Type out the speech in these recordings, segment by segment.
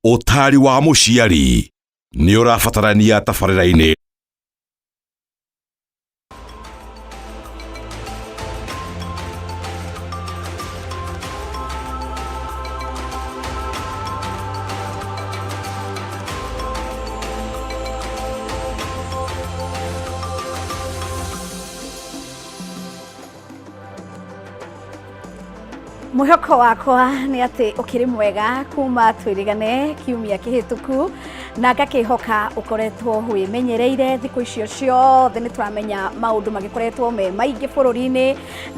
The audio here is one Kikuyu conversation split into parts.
Ũtaari wa mũciari nĩ ũrabatarania tabarĩra-inĩ. Mwĩhoko wakwa nĩ atĩ ũkĩrĩ mwega kuma twĩrĩgane kiumia kĩhĩtũku na ngakĩhoka ũkoretwo wĩmenyereire thikũ icio ciothe. Nĩ tũramenya maũndũ magĩkoretwo me maingĩ bũrũri-inĩ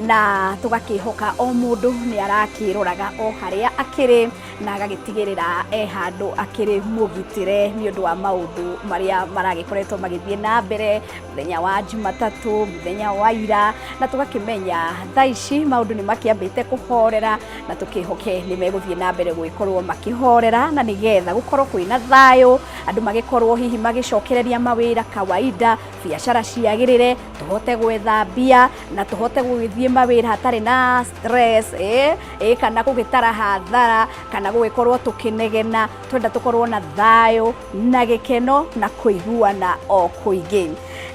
na tũgakĩhoka o mũndũ nĩ arakĩroraga o harĩa akĩrĩ na agagĩtigĩrĩra e handũ akĩrĩ mũgitĩre nĩ ũndũ wa maũndũ marĩa maragĩkoretwo magĩthiĩ na mbere mũthenya wa Jumatatũ, mũthenya wa ira, na tũgakĩmenya thaa ici maũndũ nĩ makĩambĩte kũhorera na tũkĩhoke nĩ megũthiĩ na mbere gũgĩkorwo makĩhorera na nĩgetha gũkorwo kwĩna thayũ, andũ magĩkorwo hihi magĩcokereria mawĩra kawaida, biacara ciagĩrĩre, tũhote gwetha mbia na tũhote gũgĩthiĩ mawĩra hatarĩ na stress, kana gũgĩtara hathara kana gũgĩkorwo tũkĩnegena. Twenda tũkorwo na thayũ na gĩkeno na kũiguana o kũingĩ.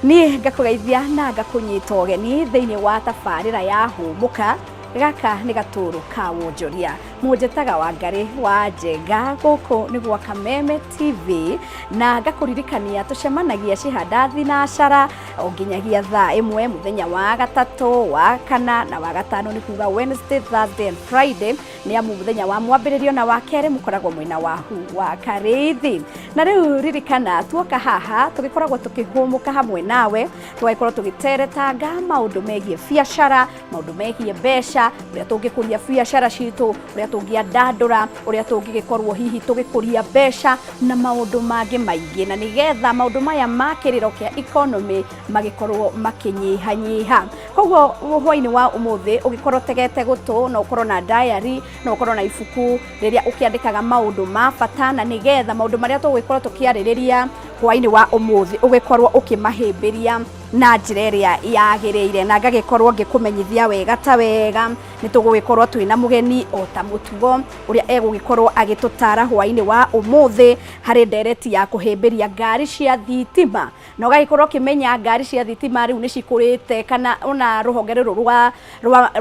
Niĩ ngakũgeithia na ngakũnyita ũgeni thĩinĩ wa tabarĩra ya Hũmũka. Gaka nĩ gatũrũ ka wonjoria. Mũnjĩtaga Wangarĩ wa Njenga, gũkũ nĩ gwa Kameme TV, na ngakũririkania tũcemanagia cihanda thinacara o nginyagia thaa 1 mũthenya wa gatatũ, wa kana na wa gatano, nĩ kuga Wednesday, Thursday and Friday, nĩ amu mũthenya wa mwambĩrĩrio na wa kerĩ mũkoragwo mwĩna wahu wa Karĩithi. Na rĩu ririkana, tuoka haha tũgĩkoragwo tũkĩhũmũka hamwe nawe, tũgagĩkorwo tũgĩteretanga maũndũ megiĩ biacara, maũndũ megiĩ mbeca, ũrĩa tũngĩkũria biacara citũ, ũrĩa tũngĩandandũra, ũrĩa tũngĩgĩkorwo hihi tũgĩkũria mbeca na maũndũ mangĩ maingĩ, na nĩgetha maũndũ maya ma kĩrĩro kĩa economy magĩkorwo makĩnyihanyiha. Koguo hwainĩ wa ũmũthĩ ũgĩkorwo ũtegete gũtũ, no ũkorwo na diary, no ũkorwo na ibuku rĩrĩa ũkĩandĩkaga maũndũ ma bata, na nĩgetha maũndũ marĩa tũgũgĩkorwo tũkĩarĩrĩria hwainĩ wa ũmũthĩ ũgĩkorwo ũkĩmahĩmbĩria na njĩra ĩrĩa yagĩrĩire. Na ngagĩkorwo ngĩkũmenyithia wega ta wega nĩ tũgũgĩkorwo twĩna mũgeni o ta mũtugo ũrĩa egũgĩkorwo agĩtũtara hwainĩ wa ũmũthĩ harĩ ndereti ya kũhĩmbĩria ngari cia thitima. Na ũgagĩkorwo ũkĩmenya ngari cia thitima rĩu nĩ cikũrĩte, kana ona rũhonge rũrũ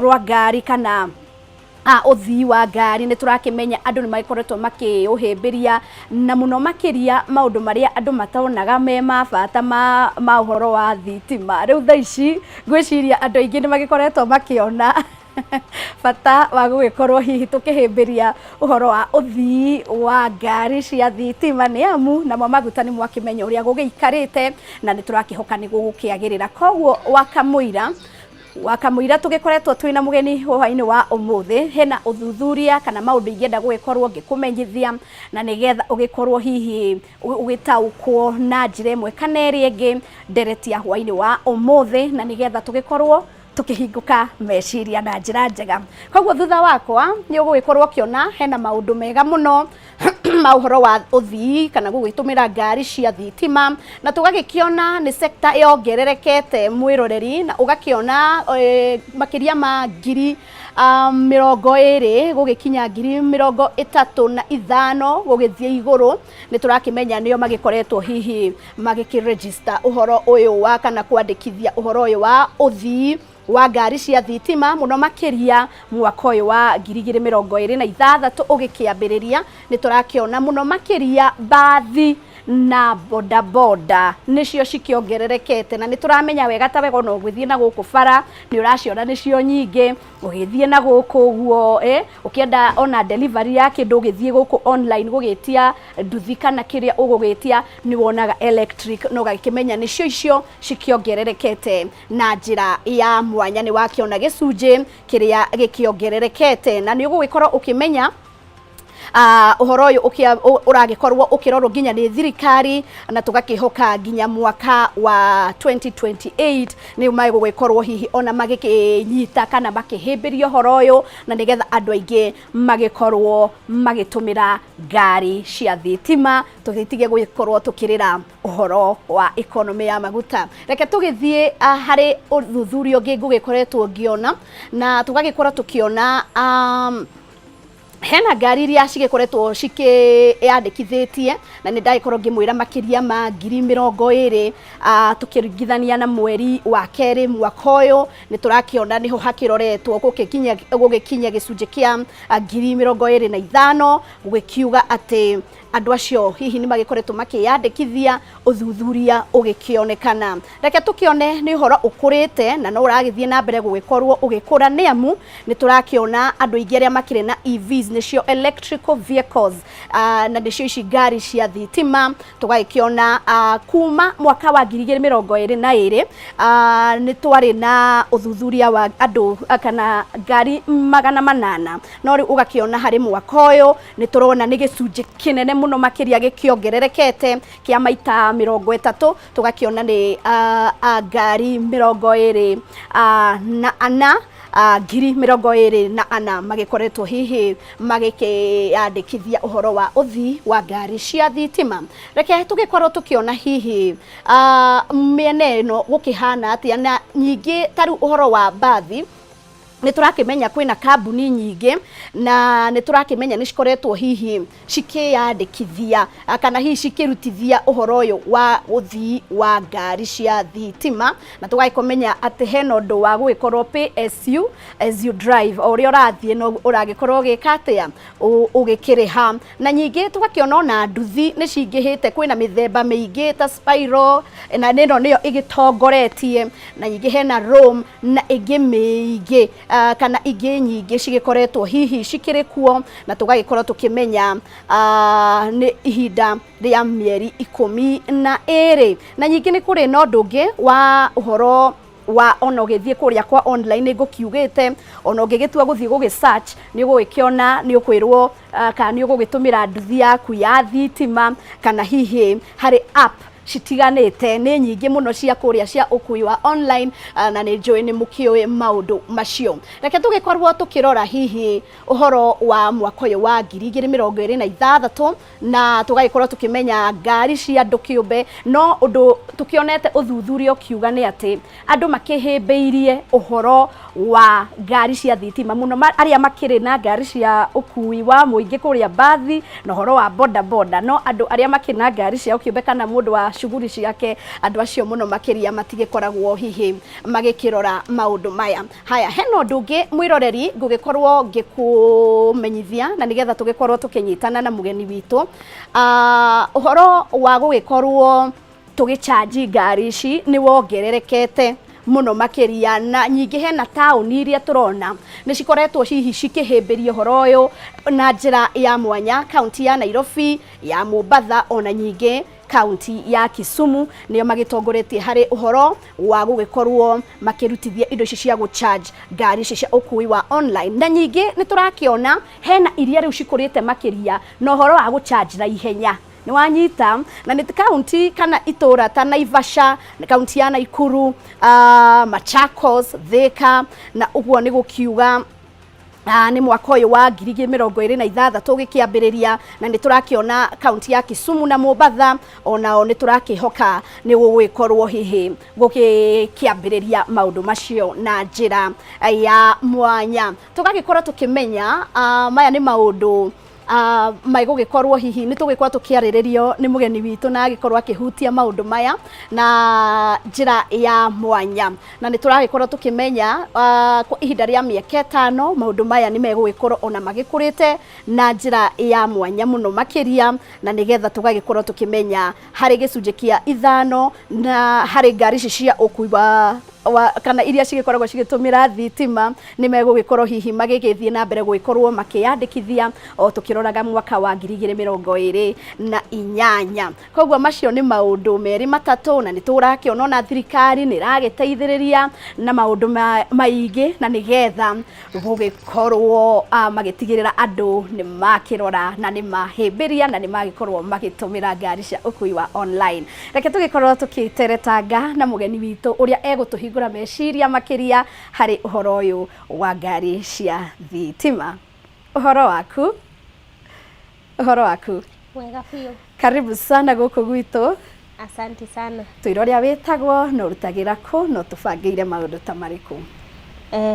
rwa ngari kana ũthii wa ngari, nĩ tũrakĩmenya andũ nĩ magĩkoretwo makĩũhĩmbĩria, na mũno makĩria maũndũ marĩa andũ matonaga me ma bata ma ũhoro wa thitima. Rĩu thaa ici ngwĩciria andũ aingĩ nĩ magĩkoretwo makĩona bata wa gũgĩkorwo hihi tũkĩhĩmbĩria ũhoro wa ũthii wa ngari cia thitima, nĩ amu namo maguta nĩ mwakĩmenya ũrĩa gũgĩikarĩte na nĩ tũrakĩhoka nĩ gũgũkĩagĩrĩra. Koguo wakamũira tũgĩkoretwo twĩna mũgeni hwainĩ wa ũmũthĩ, hena ũthuthuria kana maũndũ ingĩenda gũgĩkorwo ngĩkũmenyithia na nĩgetha ũgĩkorwo hihi ũgĩtaũkwo na njĩra ĩmwe kana ĩrĩa ĩngĩ ndereti ya hwainĩ wa ũmũthĩ, na nĩgetha tũgĩkorwo tũkĩhingũka meciria na njĩra njega. Koguo thutha wakwa nĩ ũgũgĩkorwo ũkĩona hena maũndũ mega mũno ma ũhoro wa ũthii kana gũgĩtũmĩra ngari cia thitima, na tũgagĩkĩona nĩ sector yongererekete mwĩroreri, na ũgakĩona makĩria ma ngiri 20 gũgĩkinya ngiri 35 gũgĩthiĩ igũrũ. Nĩ tũrakĩmenya nĩo magĩkoretwo hihi magĩkĩregister ũhoro ũyũ wa kana kwandĩkithia ũhoro ũyũ wa ũthii wa ngari cia thitima, mũno makĩria mwaka ũyũ wa 2026 ũgĩkĩambĩrĩria. Nĩ tũrakĩona mũno makĩria mbathi na bodaboda nĩcio cikĩongererekete, na nĩ tũramenya wega ta wega ona ũgĩthiĩ na gũkũ bara nĩ ũraciona nĩcio nyingĩ, ũgĩthiĩ na gũkũ ũguo, ũkĩenda ona delivery ya kĩndũ, ũgĩthiĩ gũkũ online gũgĩtia nduthi kana kĩrĩa ũgũgĩtia nĩ wonaga electric, na ũgakĩmenya nĩcio icio cikĩongererekete na njĩra ya mwanya. Nĩ wakĩona gĩcunjĩ kĩrĩa gĩkĩongererekete, na nĩ ũgũgĩkorwo ũkĩmenya ũhoro ũyũ ũragĩkorwo ũkĩrorwo nginya nĩ thirikari, na tũgakĩhoka nginya mwaka wa 2028 nĩ magũgĩkorwo hihi ona magĩkĩnyita kana makĩhĩmbĩria ũhoro ũyũ, na nĩgetha andũ aingĩ magĩkorwo magĩtũmĩra ngari cia thitima, tũgĩtige gũgĩkorwo tũkĩrĩra ũhoro wa economy ya maguta. Reke tũgĩthiĩ harĩ ũthuthuria ũngĩ ngũgĩkoretwo ngĩona, na tũgagĩkorwo tũkĩona Hena ngari iria cigĩkoretwo cikĩyandĩkithĩtie, na nĩ ndagĩkorwo ngĩmwĩra makĩria ma 20,000, tũkĩringithania na mweri wa kerĩ mwaka ũyũ, nĩ tũrakĩona nĩho hakĩroretwo gũgĩkinya gĩcunjĩ kĩa 25,000, gũgĩkiuga atĩ andũ acio hihi nĩ magĩkoretwo makĩyandĩkithia, ũthuthuria ũgĩkĩonekana. Reke tũkĩone nĩ ũhoro ũkũrĩte na no ũragĩthiĩ na mbere gũgĩkorwo ũgĩkũra, nĩ amu nĩ tũrakĩona andũ aingĩ arĩa makĩrĩ na EVs, nĩcio electrical vehicles, na nĩcio ici ngari cia thitima. Tũgagĩkĩona kuma mwaka wa 2022, nĩ twarĩ na ũthuthuria wa andũ kana ngari 800, no rĩu ũgakĩona harĩ mwaka ũyũ nĩ tũrona nĩ gĩcunjĩ kĩnene mũno makĩria gĩkĩongererekete kĩa maita 30. Tũgakĩona nĩ ngari 24, 24,000 magĩkoretwo hihi magĩkĩyandĩkithia ũhoro wa ũthii wa ngari cia thitima. Reke tũgĩkorwo tũkĩona hihi mĩena ĩno gũkĩhana atĩa, na nyingĩ ta rĩu ũhoro wa mbathi, nĩ tũrakĩmenya kwĩna kambuni nyingĩ na nĩ tũrakĩmenya nĩ cikoretwo hihi cikĩyandĩkithia kana hihi cikĩrutithia ũhoro ũyũ wa ũthii wa ngari cia thitima, na tũgagĩkũmenya atĩ hena ũndũ wa gũgĩkorwo pay as you drive, o ũrĩa ũrathiĩ no ũragĩkorwo ũgĩka atĩa, ũgĩkĩrĩha. Na nyingĩ tũgakĩona ona nduthi nĩ cingĩhĩte, kwĩna mĩthemba mĩingĩ ta Spiral, na ĩno nĩyo ĩgĩtongoretie, na nyingĩ hena Roam na ĩngĩ mĩingĩ, kana ingĩ nyingĩ cigĩkoretwo hihi cikĩrĩ kuo, na tũgagĩkorwo tũkĩmenya nĩ ihinda rĩa mĩeri 12. Na nyingĩ nĩ kũrĩ na ũndũ ũngĩ wa ũhoro wa ona ũgĩthiĩ kũrĩa kwa online, nĩ ngũkiugĩte ona ũngĩgĩtua gũthiĩ gũgĩ search, nĩ ũgũgĩkĩona nĩ ũkwĩrwo kana nĩ ũgũgĩtũmĩra nduthi yaku ya thitima, kana hihi harĩ app citiganĩte, nĩ nyingĩ mũno cia kũrĩa cia ũkui wa online, na nĩ njũĩ nĩ mũkĩũĩ maũndũ macio. Reke tũgĩkorwo tũkĩrora hihi ũhoro wa mwaka ũyũ wa 2026, na tũgagĩkorwo tũkĩmenya ngari cia andũ kĩũmbe, no ũndũ tũkĩonete ũthuthuria ũkiuga nĩ atĩ andũ makĩhĩmbĩirie ũhoro wa ngari cia thitima mũno, arĩa makĩrĩ na ngari cia ũkui wa mũingĩ kũrĩa mbathi na ũhoro wa boda boda, no andũ arĩa makĩrĩ na ngari ciao kĩũmbe kana mũndũ wa shughuli ciake, andũ acio mũno makĩria matigĩkoragwo hihi magĩkĩrora maũndũ maya. Haya, hena ũndũ ũngĩ mwĩroreri ngũgĩkorwo ngĩkũmenyithia, na nĩgetha tũgĩkorwo tũkĩnyitana na mũgeni witũ, ũhoro wa gũgĩkorwo tũgĩcanji ngari ici nĩ wongererekete mũno makĩria, na nyingĩ hena taũni iria tũrona nĩ cikoretwo hihi cikĩhĩmbĩria ũhoro ũyũ na njĩra ya mwanya, kaunti ya Nairobi, ya Mombatha, ona nyingĩ kaunti ya Kisumu nĩo magĩtongoretie harĩ ũhoro wa gũgĩkorwo makĩrutithia indo ici cia gũcharge ngari ici cia ũkui wa online. Na nyingĩ nĩ tũrakĩona hena iria rĩu cikũrĩte makĩria na ũhoro wa gũcharge na ihenya, nĩ wanyita, na nĩ kaunti kana itũra ta Naivasha, kaunti ya Nakuru, Machakos, Thika, na ũguo nĩ gũkiuga nĩ mwaka ũyũ wa 2026 ũgĩkĩambĩrĩria, na nĩ tũrakĩona kaunti ya Kisumu na Mombatha onao nĩ tũrakĩhoka nĩ gũgĩkorwo hihi gũgĩkĩambĩrĩria maũndũ macio na njĩra ya mwanya. Tũgagĩkorwo tũkĩmenya maya nĩ maũndũ megũgĩkorwo hihi nĩ tũgĩkorwo tũkĩarĩrĩrio nĩ mũgeni witũ na agĩkorwo akĩhutia maũndũ maya na njĩra ya mwanya, na nĩ tũragĩkorwo tũkĩmenya kwa ihinda rĩa mĩaka 5 maũndũ maya nĩ megũgĩkorwo ona magĩkũrĩte na njĩra ya mwanya mũno makĩria, na nĩgetha tũgagĩkorwo tũkĩmenya harĩ gĩcunjĩ kĩa 5 na harĩ ngari ici cia ũkui wa kana iria cigĩkoragwo cigĩtũmĩra thitima nĩ megũgĩkorwo hihi magĩgĩthiĩ na mbere gũgĩkorwo makĩyandĩkithia o tũkĩroraga mwaka wa 2028. Koguo macio nĩ maũndũ merĩ matatũ, na nĩ tũrakĩona ona thirikari nĩ ĩragĩteithĩrĩria na maũndũ maingĩ, na nĩgetha gũgĩkorwo magĩtigĩrĩra andũ nĩ makĩrora na nĩ mahĩmbĩria na nĩ magĩkorwo magĩtũmĩra ngari cia ũkui wa online. Reke tũgĩkorwo tũkĩteretanga na mũgeni witũ ũrĩa egũtũhingũra meciria makĩria harĩ ũhoro ũyũ wa ngari cia thitima. Ũhoro waku? Ũhoro waku? Wega biũ. Karibu sana gũkũ gwitũ. Asante sana. Twĩre ũrĩa wĩtagwo na ũrutagĩra kũ na ũtũbangĩire maũndũ ta marĩkũ?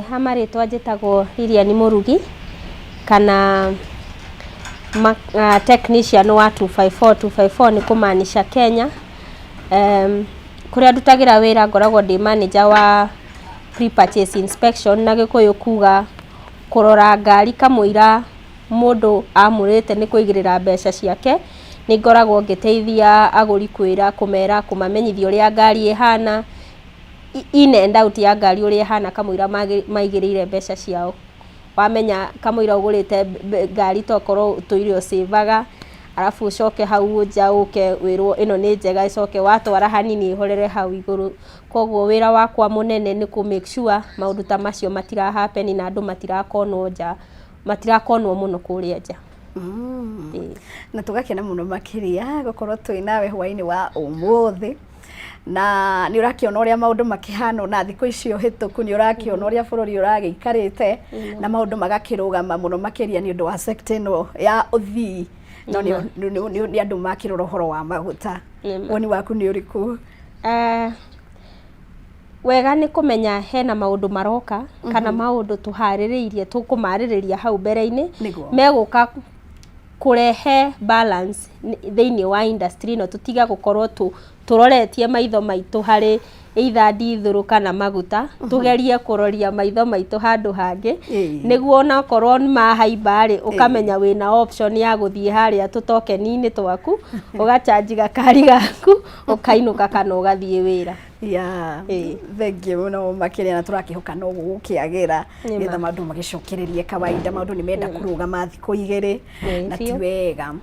Ha marĩtwa njĩtagwo Lilian Mũrugi kana Technician wa 254. 254 nĩ kũmaanisha Kenya. Kũrĩa ndutagĩra wĩra ngoragwo ndĩ manager wa pre-purchase inspection, na Gĩkũyũ kuga kũrora ngari kamũira mũndũ amũrĩte nĩ kũigĩrĩra mbeca ciake. Nĩ ngoragwo ngĩteithia agũri kwĩra, kũmera, kũmamenyithia ũrĩa ngari ĩhana, in and out ya ngari ũrĩa ĩhana kamũira maigĩrĩire mbeca ciao. Wamenya kamũira ũgũrĩte ngari, tokorwo ũtũire ũcĩvaga, arabu ũcoke hau nja ũke wĩrwo ĩno nĩ njega, ĩcoke watwara hanini ĩhorere hau igũrũ. Koguo wĩra wakwa mũnene nĩ kũ make sure maũndũ ta macio matira happen na andũ matirakonwo nja, matirakonwo mũno kũrĩa nja. Ĩĩ. Na tũgakena mũno makĩria gũkorwo twĩ nawe hwaĩ-inĩ wa ũmũthĩ, na nĩ ũrakĩona ũrĩa maũndũ makĩhana na thikũ icio hĩtũku, nĩ ũrakĩona ũrĩa bũrũri ũragĩikarĩte na maũndũ magakĩrũgama mũno makĩria nĩ ũndũ wa sector ĩno ya ũthii, no nĩ andũ makĩrora ũhoro wa maguta. Woni waku nĩ ũrĩkũ? Wega nĩ kũmenya hena maũndũ maroka kana maũndũ tũharĩrĩirie tũkũmarĩrĩria hau mbere-inĩ megũka kũrehe balance thĩinĩ wa industry ĩno, tũtiga gũkorwo tũroretie maitho maitũ harĩ either ndithũrũ kana maguta, tũgerie kũroria maitho maitũ handũ hangĩ, nĩguo onakorwo nĩ mahaimba rĩ, ũkamenya wĩna option ya gũthiĩ harĩa tũtokeni-inĩ twaku, ũgachanji gakari gaku, ũkainũka kana ũgathiĩ wĩra. Ya, thengiũ mũno makĩria, na tũrakĩhoka no gũgũkĩagĩra nĩgetha maũndũ magĩcokererie kawaida. Maũndũ nĩ menda kũrũgama thikũ 2 na ti wega.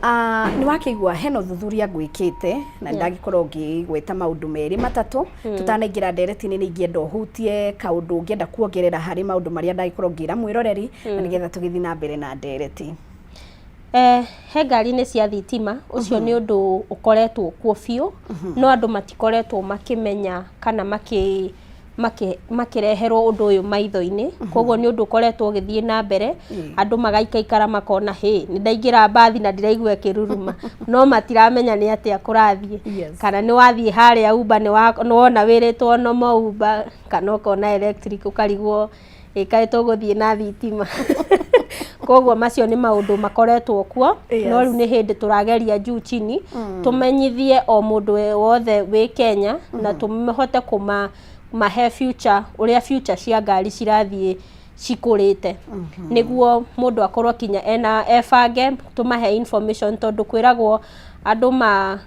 Ah, nĩ wakĩigua hena ũthuthuria ngwĩkĩte na ndagĩkorwo ngĩgweta maũndũ merĩ matatũ tũtanaingĩra ndereti-inĩ. Nĩ ingĩenda ũhutie kaũndũ ũngĩenda kuongerera harĩ maũndũ marĩa ndagĩkorwo ngĩra mwĩroreri, na nĩgetha tũgĩthiĩ na mbere na ndereti. He ngari-inĩ cia thitima, ũcio nĩ ũndũ ũkoretwo kuo biũ, no andũ matikoretwo makĩmenya kana makĩreherwo ũndũ ũyũ maitho-inĩ. Koguo nĩ ũndũ ũkoretwo ũgĩthiĩ na mbere, andũ magaikaikara makona hĩ, nĩ ndaingĩra mbathi na ndiraigua ĩkĩruruma, no matiramenya nĩ atĩa kũrathiĩ. Kana nĩ wathiĩ harĩa Uber, nĩ wona wĩrĩtwo normal Uber kana ũkona electric, ũkarigwo ĩ kaĩ tũgũthiĩ na thitima. Koguo macio nĩ maũndũ makoretwo kuo, no rĩu nĩ hĩndĩ tũrageria juu chini tũmenyithie o mũndũ wothe wĩ Kenya na tũhote kũma mahe future, ũrĩa future cia ngari cirathiĩ cikũrĩte, nĩguo mũndũ akorwo kinya ena ebange. Tũmahe information, tondũ kwĩragwo andũ ma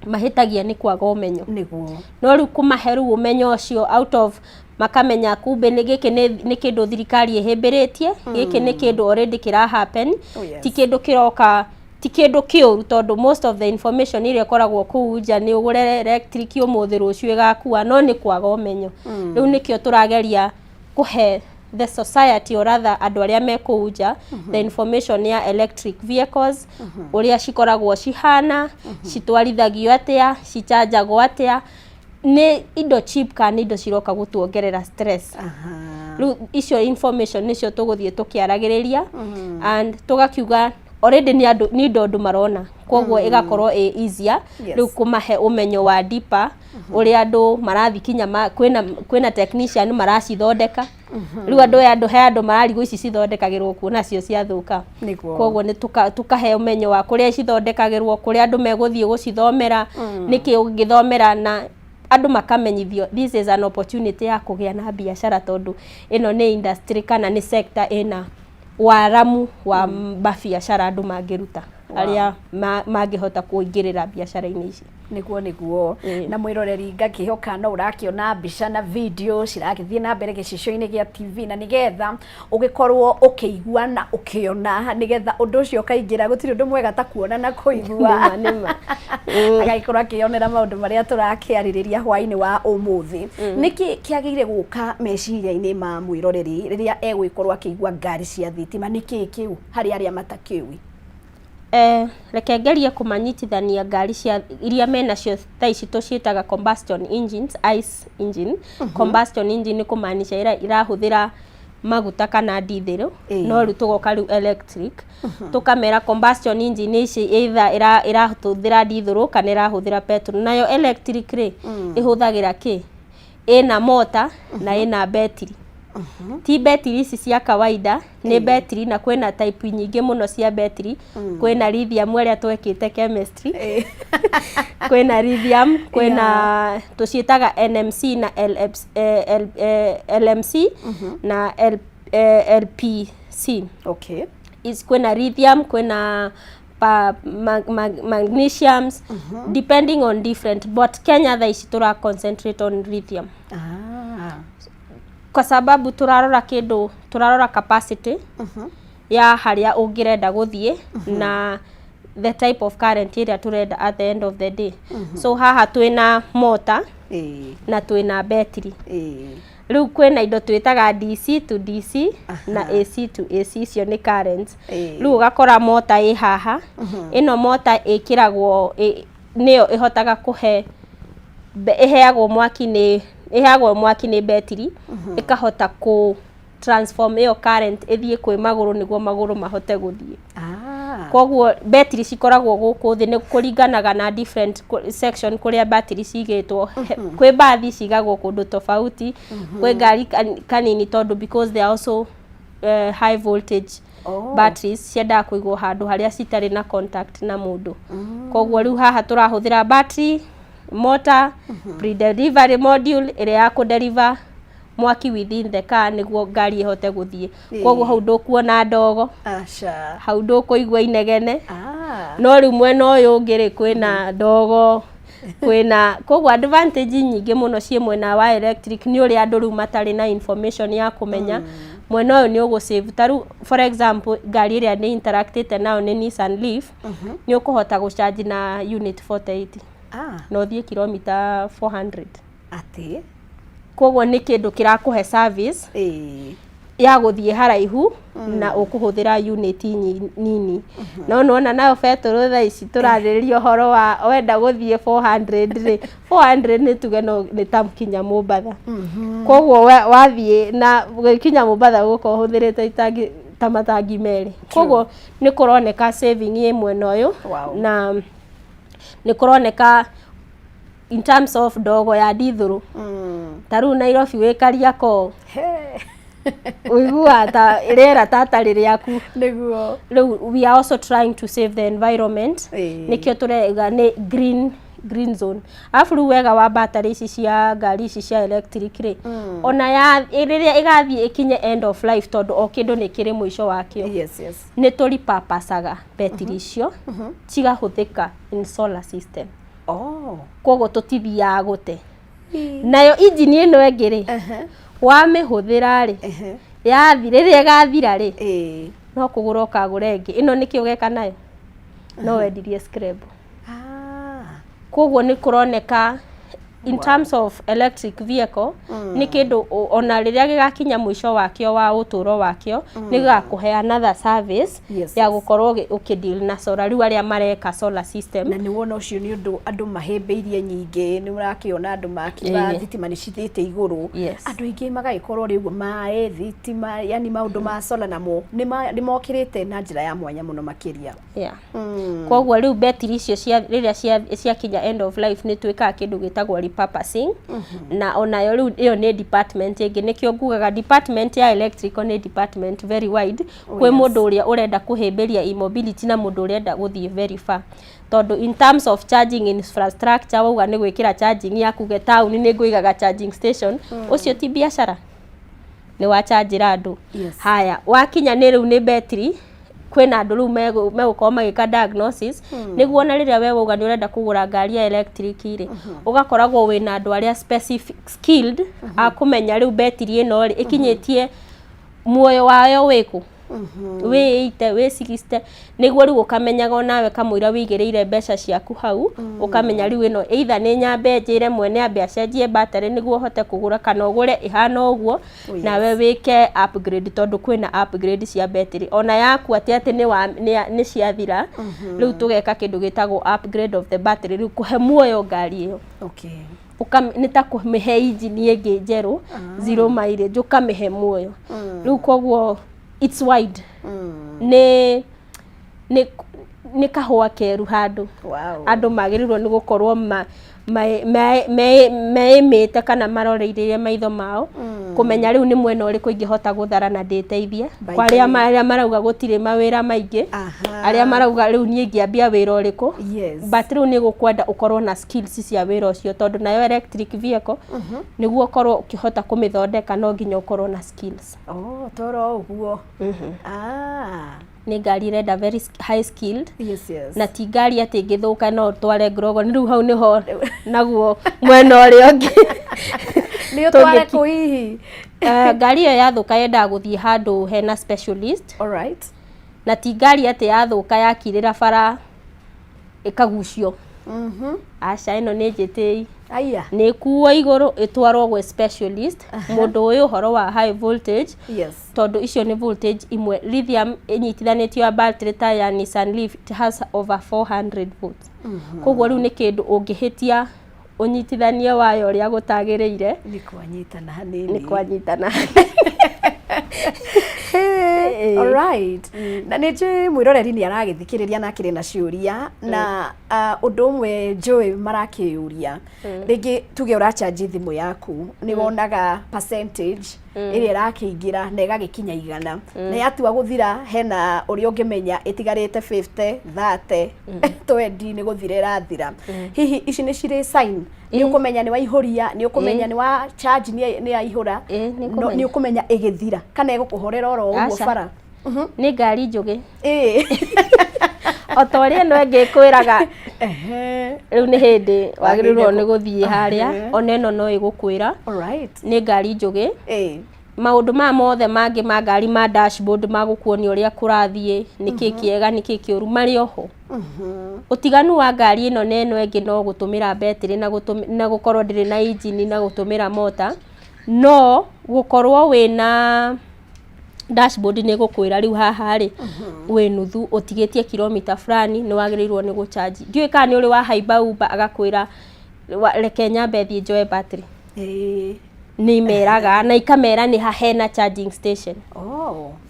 mahĩtagia nĩ kwaga ũmenyo. No rĩu kũmahe rĩu ũmenyo ũcio out of makamenya kumbe nĩ gĩkĩ nĩ kĩndũ thirikari ĩhĩmbĩrĩtie, gĩkĩ nĩ kĩndũ already kĩra happen. Ti kĩndũ kĩroka, ti kĩndũ kĩũru, tondũ most of the information ĩrĩa ĩkoragwo kũu nja nĩ ũgũre electric ũmũthĩ, rũciũ ĩgakua, no nĩ kwaga ũmenyo. Rĩu nĩkĩo tũrageria kũhe the society, or rather andũ arĩa me kũu nja, the information ya electric vehicles, ũrĩa cikoragwo cihana, citwarithagio atĩa, cichanjagwo atĩa, nĩ indo cheap kana nĩ indo ciroka gũtuongerera stress. Rĩu icio information nĩcio tũgũthiĩ tũkĩaragĩrĩria and tũgakiuga already nĩ andũ, nĩ indo andũ marona, koguo ĩgakorwo ĩ easier rĩu kũmahe ũmenyo wa deeper ũrĩa andũ marathiĩ kinya kwĩna technician maracithondeka. Rĩu andũ aya, andũ he andũ mararigwo ici cithondekagĩrwo kuo nacio ciathũka. Koguo nĩ tũkahe ũmenyo wa kũrĩa cithondekagĩrwo, kũrĩa andũ megũthiĩ gũcithomera, nĩkĩ ũngĩthomera, na andũ makamenyithio this is an opportunity ya kũgĩa na biacara, tondũ ĩno nĩ industry kana nĩ sector ĩna waramu wa mabiacara andũ mangĩruta, arĩa mangĩhota kũingĩrĩra biacara-inĩ ici. Nĩguo. Na mwĩroreri, ngakĩhoka no ũrakĩona mbica na video ciragĩthiĩ na mbere gĩcicio-inĩ gĩa TV, na nĩgetha ũgĩkorwo ũkĩigua na ũkĩona, nĩgetha ũndũ ũcio ũkaingĩra. Gũtirĩ ũndũ mwega ta kuona na kũigua. Nĩma, nĩma. Agagĩkorwo akĩyonera maũndũ marĩa tũrakĩarĩrĩria hwaĩ-inĩ wa ũmũthĩ. Nĩkĩ kĩagĩrĩire gũka meciria-inĩ ma mwĩroreri rĩrĩa egũgĩkorwo akĩigua ngari cia thitima? Nĩkĩ kĩu harĩ arĩa matakĩũĩ? Reke ngerie kũmanyitithania ngari cia iria menacio thaa ici tũciĩtaga combustion engines, ICE engine. Combustion engine nĩ kũmaanisha ĩrahũthĩra maguta kana ndithĩrũ. No rĩu tũgoka rĩu electric, tũkamera combustion engine ici either ĩrahũthĩra ndithũrũ kana ĩrahũthĩra petrol, nayo electric rĩ, ĩhũthagĩra kĩ? Ĩna mota na ĩna betiri. Ti betiri ici cia kawaida, nĩ betiri na kwĩna type nyingĩ mũno cia betiri. Kwĩna lithium ĩrĩa twekĩte chemistry, kwĩna lithium, kwĩna tũciĩtaga NMC na LFC, LMC na LPC. Is kwĩna lithium, kwĩna magnesiums, depending on different, but Kenya thaa ici tũra concentrate on lithium kwa sababu turarora kindu, turarora capacity ya haria ũngĩrenda gũthiĩ na the type of current ĩrĩa tũrenda at the end of the day. So haha twĩna motor na twĩna betiri. Rĩu kwĩna indo twĩtaga DC to DC na AC to AC, icio nĩ currents. Rĩu ũgakora mota ĩ haha, ĩno mota ĩkĩragwo nĩyo ĩhotaga kũhe ĩheagwo mwaki nĩ betiri, ĩkahota kũ transform ĩyo current ĩthiĩ kwĩ magũrũ nĩguo magũrũ mahote gũthiĩ. Koguo betiri cikoragwo gũkũ thĩ, nĩ kũringanaga na different section kũrĩa batiri cigĩtwo. Kwĩ bathi cigagwo kũndũ tofauti, kwĩ ngari kanini, tondũ because they are also high voltage batteries, ciendaga kũigwo handũ harĩa citarĩ na contact na mũndũ. Koguo rĩu haha tũrahũthĩra battery, motor, pre-delivery module ĩrĩa ya kũ-deliver mwaki within the car nĩguo ngari ĩhote gũthiĩ. Koguo hau ndũkuona ndogo. Aca. Hau ndũkũigua inegene. No rĩu mwena ũyũ ũngĩ rĩ, kwĩna ndogo, kwĩna, koguo advantage nyingĩ mũno ciĩ mwena wa electric nĩ ũrĩa andũ rĩu matarĩ na information ya kũmenya mwena ũyũ nĩ ũgũ-save. Ta rĩu, for example, ngari ĩrĩa nĩ interactĩte nayo nĩ Nissan Leaf, nĩ ũkũhota gũcharge na unit 48 na ũthiĩ kilomita 400. Atĩ? Koguo nĩ kĩndũ kĩrakũhe service ya gũthiĩ haraihu na ũkũhũthĩra unit nini. No nĩwona nayo betũrũ thaa ici tũrarĩrĩria ũhoro wa wenda gũthiĩ 400 rĩ, 400 nĩ tuge no nĩ ta kinya Mombatha. Koguo wathiĩ na gũkinya Mombatha ũgũkorwo ũhũthĩrĩte itangi ta matangi merĩ. Koguo nĩ kũroneka saving ĩ mwena ũyũ na nĩ kũroneka in terms of ndogo ya ndithũrũ. Ta rĩu Nairobi wĩ Kariakoo, ũiguaga ta rĩera tatarĩ rĩaku. Rĩu we are also trying to save the environment. Nĩkĩo tũrauga nĩ green zone. Arabu rĩu wega wa battery ici cia ngari ici cia electric rĩ, ona ya rĩrĩa ĩgathiĩ ĩkinye end of life, tondũ o kĩndũ nĩ kĩrĩ mũico wakĩo, nĩ tũripurposaga betiri icio cigahũthĩka in solar system. Koguo tũtithiaga gũte. Nayo injini ĩno ĩngĩ rĩ, wamĩhũthĩra rĩ, yathi rĩrĩa ĩgathira rĩ, no kũgũra ũkagũra ĩngĩ. Ĩno nĩkĩ ũgeka nayo? No wendirie scrap. Koguo nĩ kũroneka in terms of electric vehicle nĩ kĩndũ ona rĩrĩa gĩgakinya mũico wakĩo wa ũtũũro wakĩo, nĩ gĩgakũhe another service ya gũkorwo ũkĩ-deal na solar, rĩu arĩa mareka solar system. Na nĩ wona ũcio nĩ ũndũ andũ mahĩmbĩirie nyingĩ, nĩ ũrakĩona andũ makiuga thitima nĩ cithiĩte igũrũ. Andũ aingĩ magagĩkorwo rĩu maĩ, thitima, yani maũndũ ma solar namo nĩ mokĩrĩte na njĩra ya mwanya mũno makĩria. Koguo rĩu betiri icio cia rĩrĩa ciakinya end of life, nĩ twĩkaga kĩndũ gĩtagwo repurposing, na onayo rĩu ĩyo nĩ department ĩngĩ. Nĩkĩo ngugaga department ya electrical nĩ department very wide. Kwĩ mũndũ ũrĩa ũrenda kũhĩmbĩria e-mobility na mũndũ ũrenda gũthiĩ very far, tondũ in terms of charging infrastructure, wauga nĩ gwĩkĩra charging yaku ge taũni, nĩ ngũigaga charging station, ũcio ti biacara, nĩ wachanjĩra andũ. Haya, wakinya nĩ rĩu nĩ betiri, kwĩna andũ rĩu megũkorwo magĩka diagnosis, nĩguo ona rĩrĩa we wauga nĩ ũrenda kũgũra ngari ya electric rĩ, ũgakoragwo wĩna andũ arĩa specific skilled a kũmenya rĩu betiri ĩno rĩ, ĩkinyĩtie muoyo wayo wĩkũ, wĩ 80, wĩ 60, nĩguo rĩu ũkamenyaga onawe kamũira wĩigĩrĩire mbeca ciaku hau, ũkamenya rĩu ĩno either nĩ nyambe njĩre mwene ambe acenjie battery nĩguo ũhote kũgũra, kana ũgũre ĩhana ũguo nawe wĩke upgrade, tondũ kwĩna upgrade cia battery ona yaku atĩ nĩ ciathira, rĩu tũgeka kĩndũ gĩtagwo upgrade of the battery, rĩu kũhe muoyo ngari ĩyo. Nĩ ta kũmĩhe injini ĩngĩ njerũ, zero mileage, ũkamĩhe muoyo rĩu. Koguo it's wide, nĩ Nĩ kahũa keru handũ. Andũ magĩrĩirwo nĩ gũkorwo meĩmĩte kana maroreirie maitho mao kũmenya rĩu nĩ mwena ũrĩkũ ingĩhota gũthara na ndĩteithie. Kwa arĩa marauga gũtirĩ mawĩra maingĩ, arĩa marauga rĩu niĩ ingĩambia wĩra ũrĩkũ, but rĩu nĩ gũkwenda ũkorwo na skills cia wĩra ũcio, tondũ nayo electric vehicle nĩguo ũkorwo ũkĩhota kũmĩthondeka no nginya ũkorwo na skills. Oh, toro ũguo. Nĩ ngari ĩrenda very high skilled. Yes, yes. Na ti ngari atĩ ĩngĩthũka no ũtware ngrogo. Rĩu hau nĩho naguo mwena ũrĩa ũngĩ. Nĩ ũtware kũ hihi? Ngari ĩyo yathũka yendaga gũthiĩ handũ hena specialist. All right. Na ti ngari atĩ yathũka yakirĩra bara ĩkagucio. Aca, ĩno nĩ njĩtĩi. Aya. Nĩ ĩkuo igũrũ ĩtwarwo gwĩ specialist, mũndũ ũĩ ũhoro wa high voltage. Yes. Tondũ icio nĩ voltage imwe. Lithium ĩnyitithanĩtio ya battery ta ya Nissan Leaf, it has over 400 volts. Koguo rĩu nĩ kĩndũ ũngĩhĩtia ũnyitithanie waya ũrĩa gũtagĩrĩire. Nĩ kwanyitana hanini. Nĩ kwanyitana. All right. Na nĩ njũĩ mwĩroreri nĩ aragĩthikĩrĩria na akĩrĩ na ciũria, na ũndũ ũmwe njũĩ marakĩũria, rĩngĩ tuge ũrachanji thimũ yaku, nĩ wonaga percentage ĩrĩa ĩrakĩingĩra na ĩgagĩkinya 100, na yatua gũthira hena ũrĩa ũngĩmenya ĩtigarĩte 50, 30, 20 nĩ gũthira ĩrathira. Hihi ici nĩ cirĩ sign? Nĩ ũkũmenya nĩ waihũria, nĩ ũkũmenya nĩ wa charge nĩ yaihũra, nĩ ũkũmenya ĩgĩthira kana ĩgũkũhorera oro ũguo bara? Nĩ ngari njũgĩ. O ta ũrĩa ĩno ĩngĩ ĩkwĩraga rĩu nĩ hĩndĩ wagĩrĩirwo nĩ gũthiĩ harĩa, ona ĩno no ĩgũkwĩra. Nĩ ngari njũgĩ. Maũndũ maya mothe mangĩ ma ngari ma dashboard ma gũkuonia ũrĩa kũrathiĩ, nĩkĩ kĩega nĩkĩ kĩũru, marĩ oho. Ũtiganu wa ngari ĩno na ĩno ĩngĩ no gũtũmĩra betĩrĩ na gũkorwo ndĩrĩ na engine na gũtũmĩra mota, no gũkorwo wĩna dashboard nĩ ĩgũkwĩra rĩu haha rĩ wĩ nuthu, ũtigĩtie kilomita fulani, nĩ wagĩrĩirwo nĩ gũchanji. Ndiũĩ kana nĩ ũrĩ wahaimba Uber agakwĩra reke nyambe thiĩ njoe battery. Nĩ imeraga na ikamera nĩ ha hena charging station.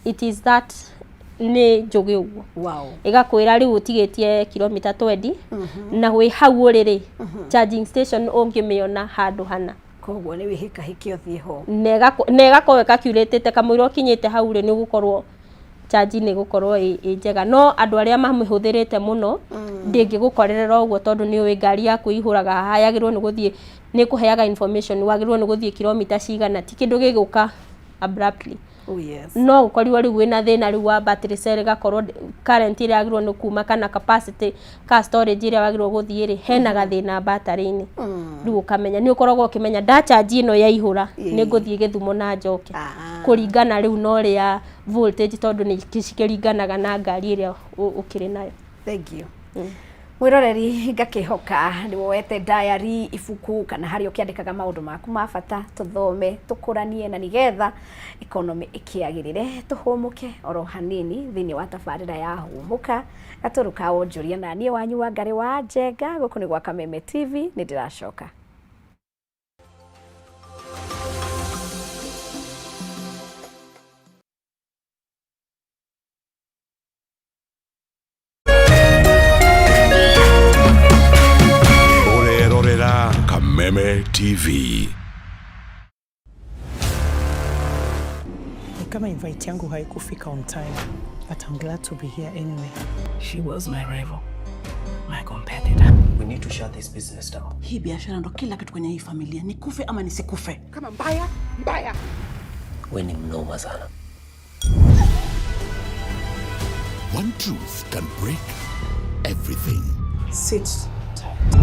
It is that nĩ njũgĩ ũguo. Ĩgakwĩra rĩu ũtigĩtie kilomita 20 na wĩ hau ũrĩ rĩ, charging station ũngĩmĩona handũ hana. Koguo nĩ wĩhĩkahĩke ũthiĩ ho. Na ĩgakorwo ĩkakiurĩtĩte kamũira ũkinyĩte hau rĩ, nĩ ũgũkorwo charge nĩ ĩgũkorwo ĩ njega. No andũ arĩa mamĩhũthĩrĩte mũno ndĩngĩgũkorerera ũguo, tondũ nĩ ũĩ ngari yaku ĩihũraga haha, yagĩrĩirwo nĩ gũthiĩ, nĩ ĩkũheaga information wagĩrĩirwo nĩ gũthiĩ kilomita cigana, ti kĩndũ gĩgũka abruptly. Oh, yes. No ũkorirwo rĩu wĩna thĩna rĩu wa battery cell, ĩgakorwo current ĩrĩa yagĩrĩirwo nĩ kuma kana capacity ka storage ĩrĩa wagĩrĩirwo gũthiĩ rĩ, hena gathĩna battery-inĩ. Rĩu ũkamenya nĩ ũkoragwo ũkĩmenya ndachanji ĩno yaihũra nĩ ngũthiĩ Gĩthumo na njoke. Kũringana rĩu na ũrĩa voltage, tondũ nĩ cikĩringanaga na ngari ĩrĩa ũkĩrĩ nayo. Thank you. Mwĩroreri, ngakĩhoka nĩ woete diary, ibuku kana harĩa ũkĩandĩkaga maũndũ maku ma bata, tũthome tũkũranie na nĩgetha economy ĩkĩagĩrĩre, tũhũmũke oro hanini thĩinĩ wa tabarĩra ya Hũmũka gatũrũ ka wonjoria, na niĩ wanyu wa Ngarĩ wa Njenga, gũkũ nĩ gwa Kameme TV, nĩ ndĩracoka. Ũrerorera Kameme TV. Ni kama invite yangu haikufika on time, but I'm glad to be here anyway. She was my rival, my competitor. We need to shut this business down. Hii biashara ndo kila kitu kwenye hii familia, nikufe ama nisikufe. Kama mbaya mbaya. We ni mnoma sana. One truth can break everything. Sit tight.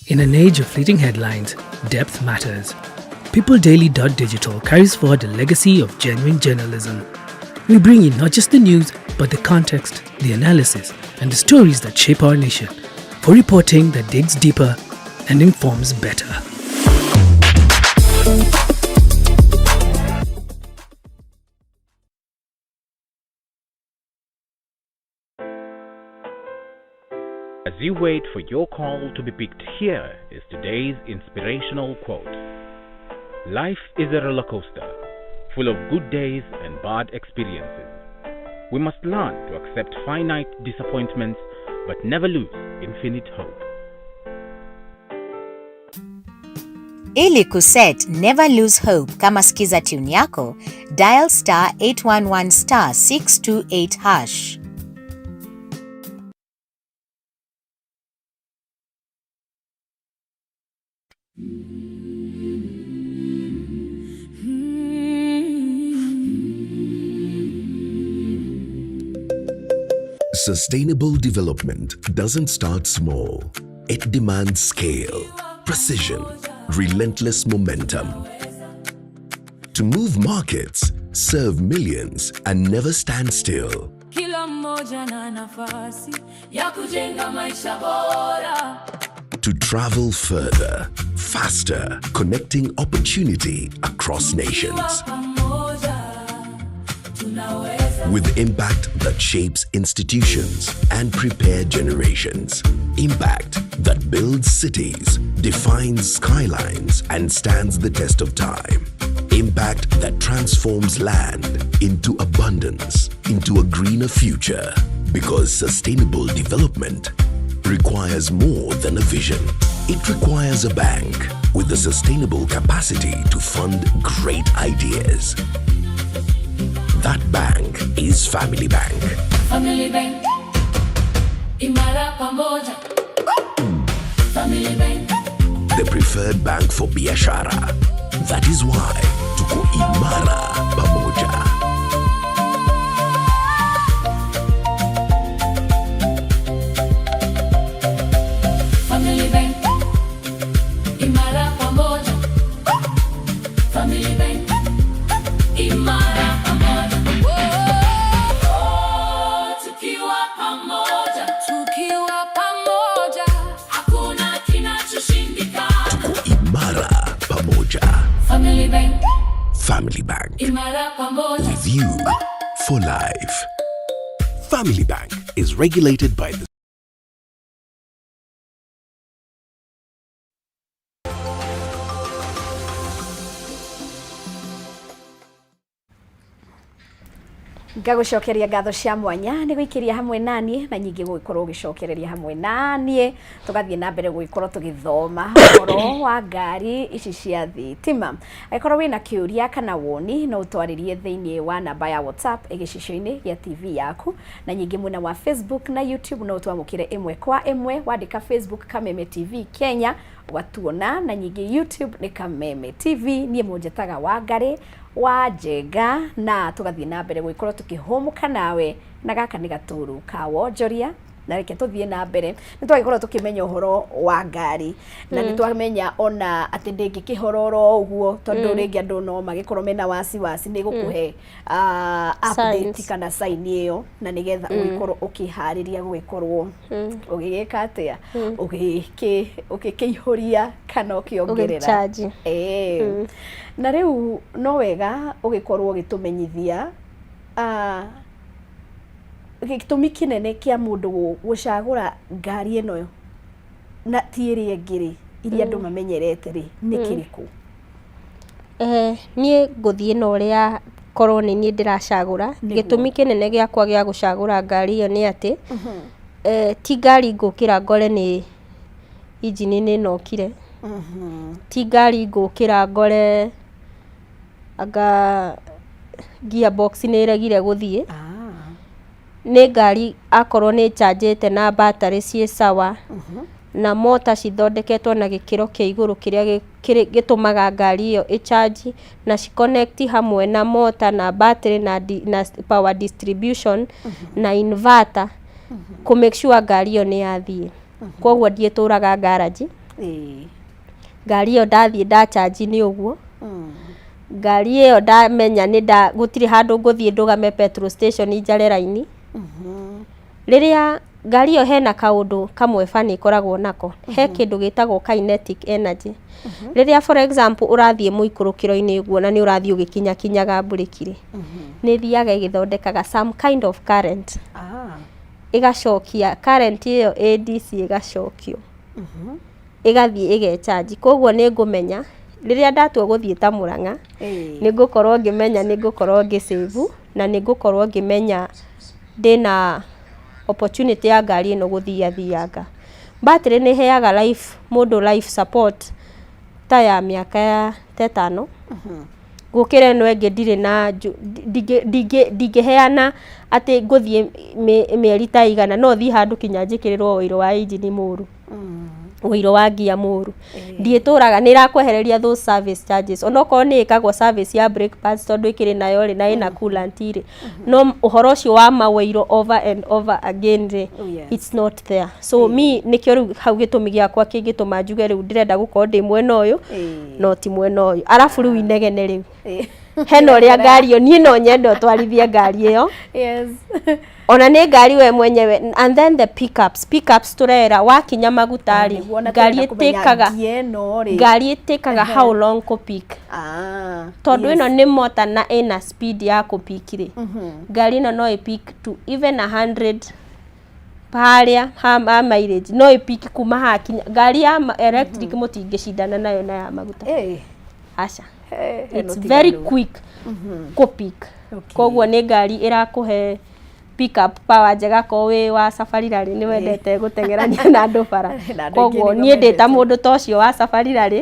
In an age of fleeting headlines, depth matters. PeopleDaily.digital carries forward a legacy of genuine journalism. We bring you not just the news, but the context, the analysis, and the stories that shape our nation, for reporting that digs deeper and informs better. As you wait for your call to be picked, here is today's inspirational quote. Life is a roller coaster, full of good days and bad experiences. We must learn to accept finite disappointments but never lose infinite hope. Ili kuset Never Lose Hope kama skiza tune yako, dial star 811 star 628 hash. Sustainable development doesn't start small. It demands scale, precision, relentless momentum. To move markets, serve millions, and never stand still. Kila mmoja na nafasi ya kujenga maisha bora. To travel further, faster, connecting opportunity across nations. Pamoja tunaweza. With impact that shapes institutions and prepare generations. Impact that builds cities, defines skylines, and stands the test of time. Impact that transforms land into abundance, into a greener future. Because sustainable development requires more than a vision. It requires a bank with the sustainable capacity to fund great ideas. That bank is Family Bank. Family Bank, imara pamoja. Family Bank, the preferred bank for biashara. That is why tuko imara pamoja. Family Bank, imara pamoja. Family Bank, imara pamoja. Oh, tukiwa pamoja, tukiwa pamoja, hakuna kinachoshindikana. Tuko imara pamoja. Family Bank, Family Bank. Imara pamoja. With you for life. Family Bank is regulated by the Ngagũcokeria ngatho cia mwanya nĩ gũikĩria hamwe naniĩ, na nyingĩ gũgĩkorwo ũgĩcokereria hamwe naniĩ, tũgathiĩ na mbere gũgĩkorwo tũgĩthoma ũhoro wa ngari ici cia thitima. Angĩkorwo wĩna kĩũria kana woni, no ũtwarĩrie thĩinĩ wa namba ya WhatsApp ĩgĩcicio-inĩ gĩa TV yaku, na nyingĩ mwena wa Facebook na YouTube no ũtwamũkĩre ĩmwe kwa ĩmwe. Wandĩka Facebook Kameme TV Kenya ũgatuona, na nyingĩ YouTube nĩ Kameme TV. Niĩ mũnjĩtaga Wangarĩ wa Njenga, na tũgathiĩ na mbere gũgĩkorwo tũkĩhũmũka nawe, na gaka nĩ gatũru ka wonjoria. Na reke tũthiĩ na mbere. Nĩ twagĩkorwo tũkĩmenya ũhoro wa ngari, na nĩ twamenya ona atĩ ndĩngĩkĩhora oro ũguo, tondũ rĩngĩ andũ no magĩkorwo mena wasiwasi nĩ gũkũhe update Signs. kana sign ĩyo, na nĩgetha ũgĩkorwo ũkĩharĩria gũgĩkorwo ũgĩgĩka atĩa, ũgĩkĩihũria kana ũkĩongerera. Ũgĩcharge. Ĩĩ. Na rĩu no wega ũgĩkorwo ũgĩtũmenyithia gĩtũmi kĩnene kĩa mũndũ gũcagũra ngari ĩno na ti ĩrĩa ĩngĩ rĩ, iria andũ mamenyerete rĩ, nĩ kĩrĩkũ? Niĩ ngũthiĩ na ũrĩa korwo nĩ niĩ ndĩracagũra. Nĩguo. Gĩtũmi kĩnene gĩakwa gĩa gũcagũra ngari ĩyo nĩ atĩ ti ngari ngũkĩra ngore nĩ injini nĩ ĩnokire, ti ngari ngũkĩra ngore anga gearbox nĩ ĩregire gũthiĩ. Nĩ ngari akorwo nĩ ĩcanjĩte na battery ciĩ sawa, na mota cithondeketwo na gĩkĩro kĩa igũrũ kĩrĩa gĩtũmaga ngari ĩyo ĩchanji na ciconnect hamwe na mota na battery na power distribution na inverter kũ make sure ngari ĩyo nĩ yathiĩ. Koguo ndiĩtũraga garage. Ngari ĩyo ndathiĩ ndachanji nĩ ũguo. Ngari ĩyo ndamenya nĩ nda gũtirĩ handũ ngũthiĩ ndũgame petrol station njare raini. Rĩrĩa ngari ĩyo hena kaũndũ kamwe bani ĩkoragwo nako, he kĩndũ gĩtagwo kinetic energy. Rĩrĩa, for example, ũrathiĩ mũikũrũkĩro-inĩ ũguo na nĩ ũrathiĩ ũgĩkinyakinyaga mburĩki rĩ, nĩ ĩthiaga ĩgĩthondekaga some kind of current. Ĩgacokia current ĩyo ADC, ĩgacokio ĩgathiĩ ĩgechanji. Koguo nĩ ngũmenya Rĩrĩa ndatua gũthiĩ ta Mũrang'a, nĩ ngũkorwo ngĩmenya nĩ ngũkorwo ngĩsave na nĩ ngũkorwo ngĩmenya ndĩna opportunity ya ngari ĩno gũthiathianga. Battery nĩ ĩheaga life mũndũ life support ta ya mĩaka ya ta 5 gũkĩra ĩno ĩngĩ. Ndirĩ na ndingĩheana atĩ ngũthiĩ mĩeri ta igana, no thiĩ handũ kinya njĩkĩrĩrwo ũiro wa engine mũru, ũiro wa ngia mũru. Ndiĩtũraga, nĩ ĩrakwehereria those service charges, onokorwo nĩ ĩkagwo service ya brake pads tondũ ĩkĩrĩ nayo rĩ na ĩna coolant rĩ, no ũhoro ũcio wa maũiro over and over again rĩ, it's not there. So me nĩkĩo rĩu hau gĩtũmi gĩakwa kĩngĩtũma njuge rĩu ndĩrenda gũkorwo ndĩ mwena ũyũ, no ti mwena ũyũ. Arabu rĩu inegene rĩu hena ũrĩa ngari ĩyo, niĩ no nyende ũtwarithie ngari ĩyo, ona nĩ ngari we mwenyewe. And then the pickups tũrera wakinya maguta rĩ, Nĩguo, na ngari tũrenda kũmenya ĩtĩkaga ngia ĩno rĩ. Ngari ĩtĩkaga how long kũpick? Tondũ ĩno nĩ mota na ĩna speed ya kũpick rĩ, ngari ĩno no ĩpick to even 100 harĩa ha mileage, no ĩpick kuma haha kinya ngari ya electric mũtingĩcindana nayo na ya maguta. Aca. Hena It's very ũtiganu. quick kũpick. Koguo nĩ ngari ĩrakũhe pick up power njega ko wĩ wa safari rally, nĩ wendete gũteng'erania na andũ bara. Na andũ aingĩ Koguo nĩguo niĩ ndĩ ta mendete. Mũndũ ta ũcio wa safari rally,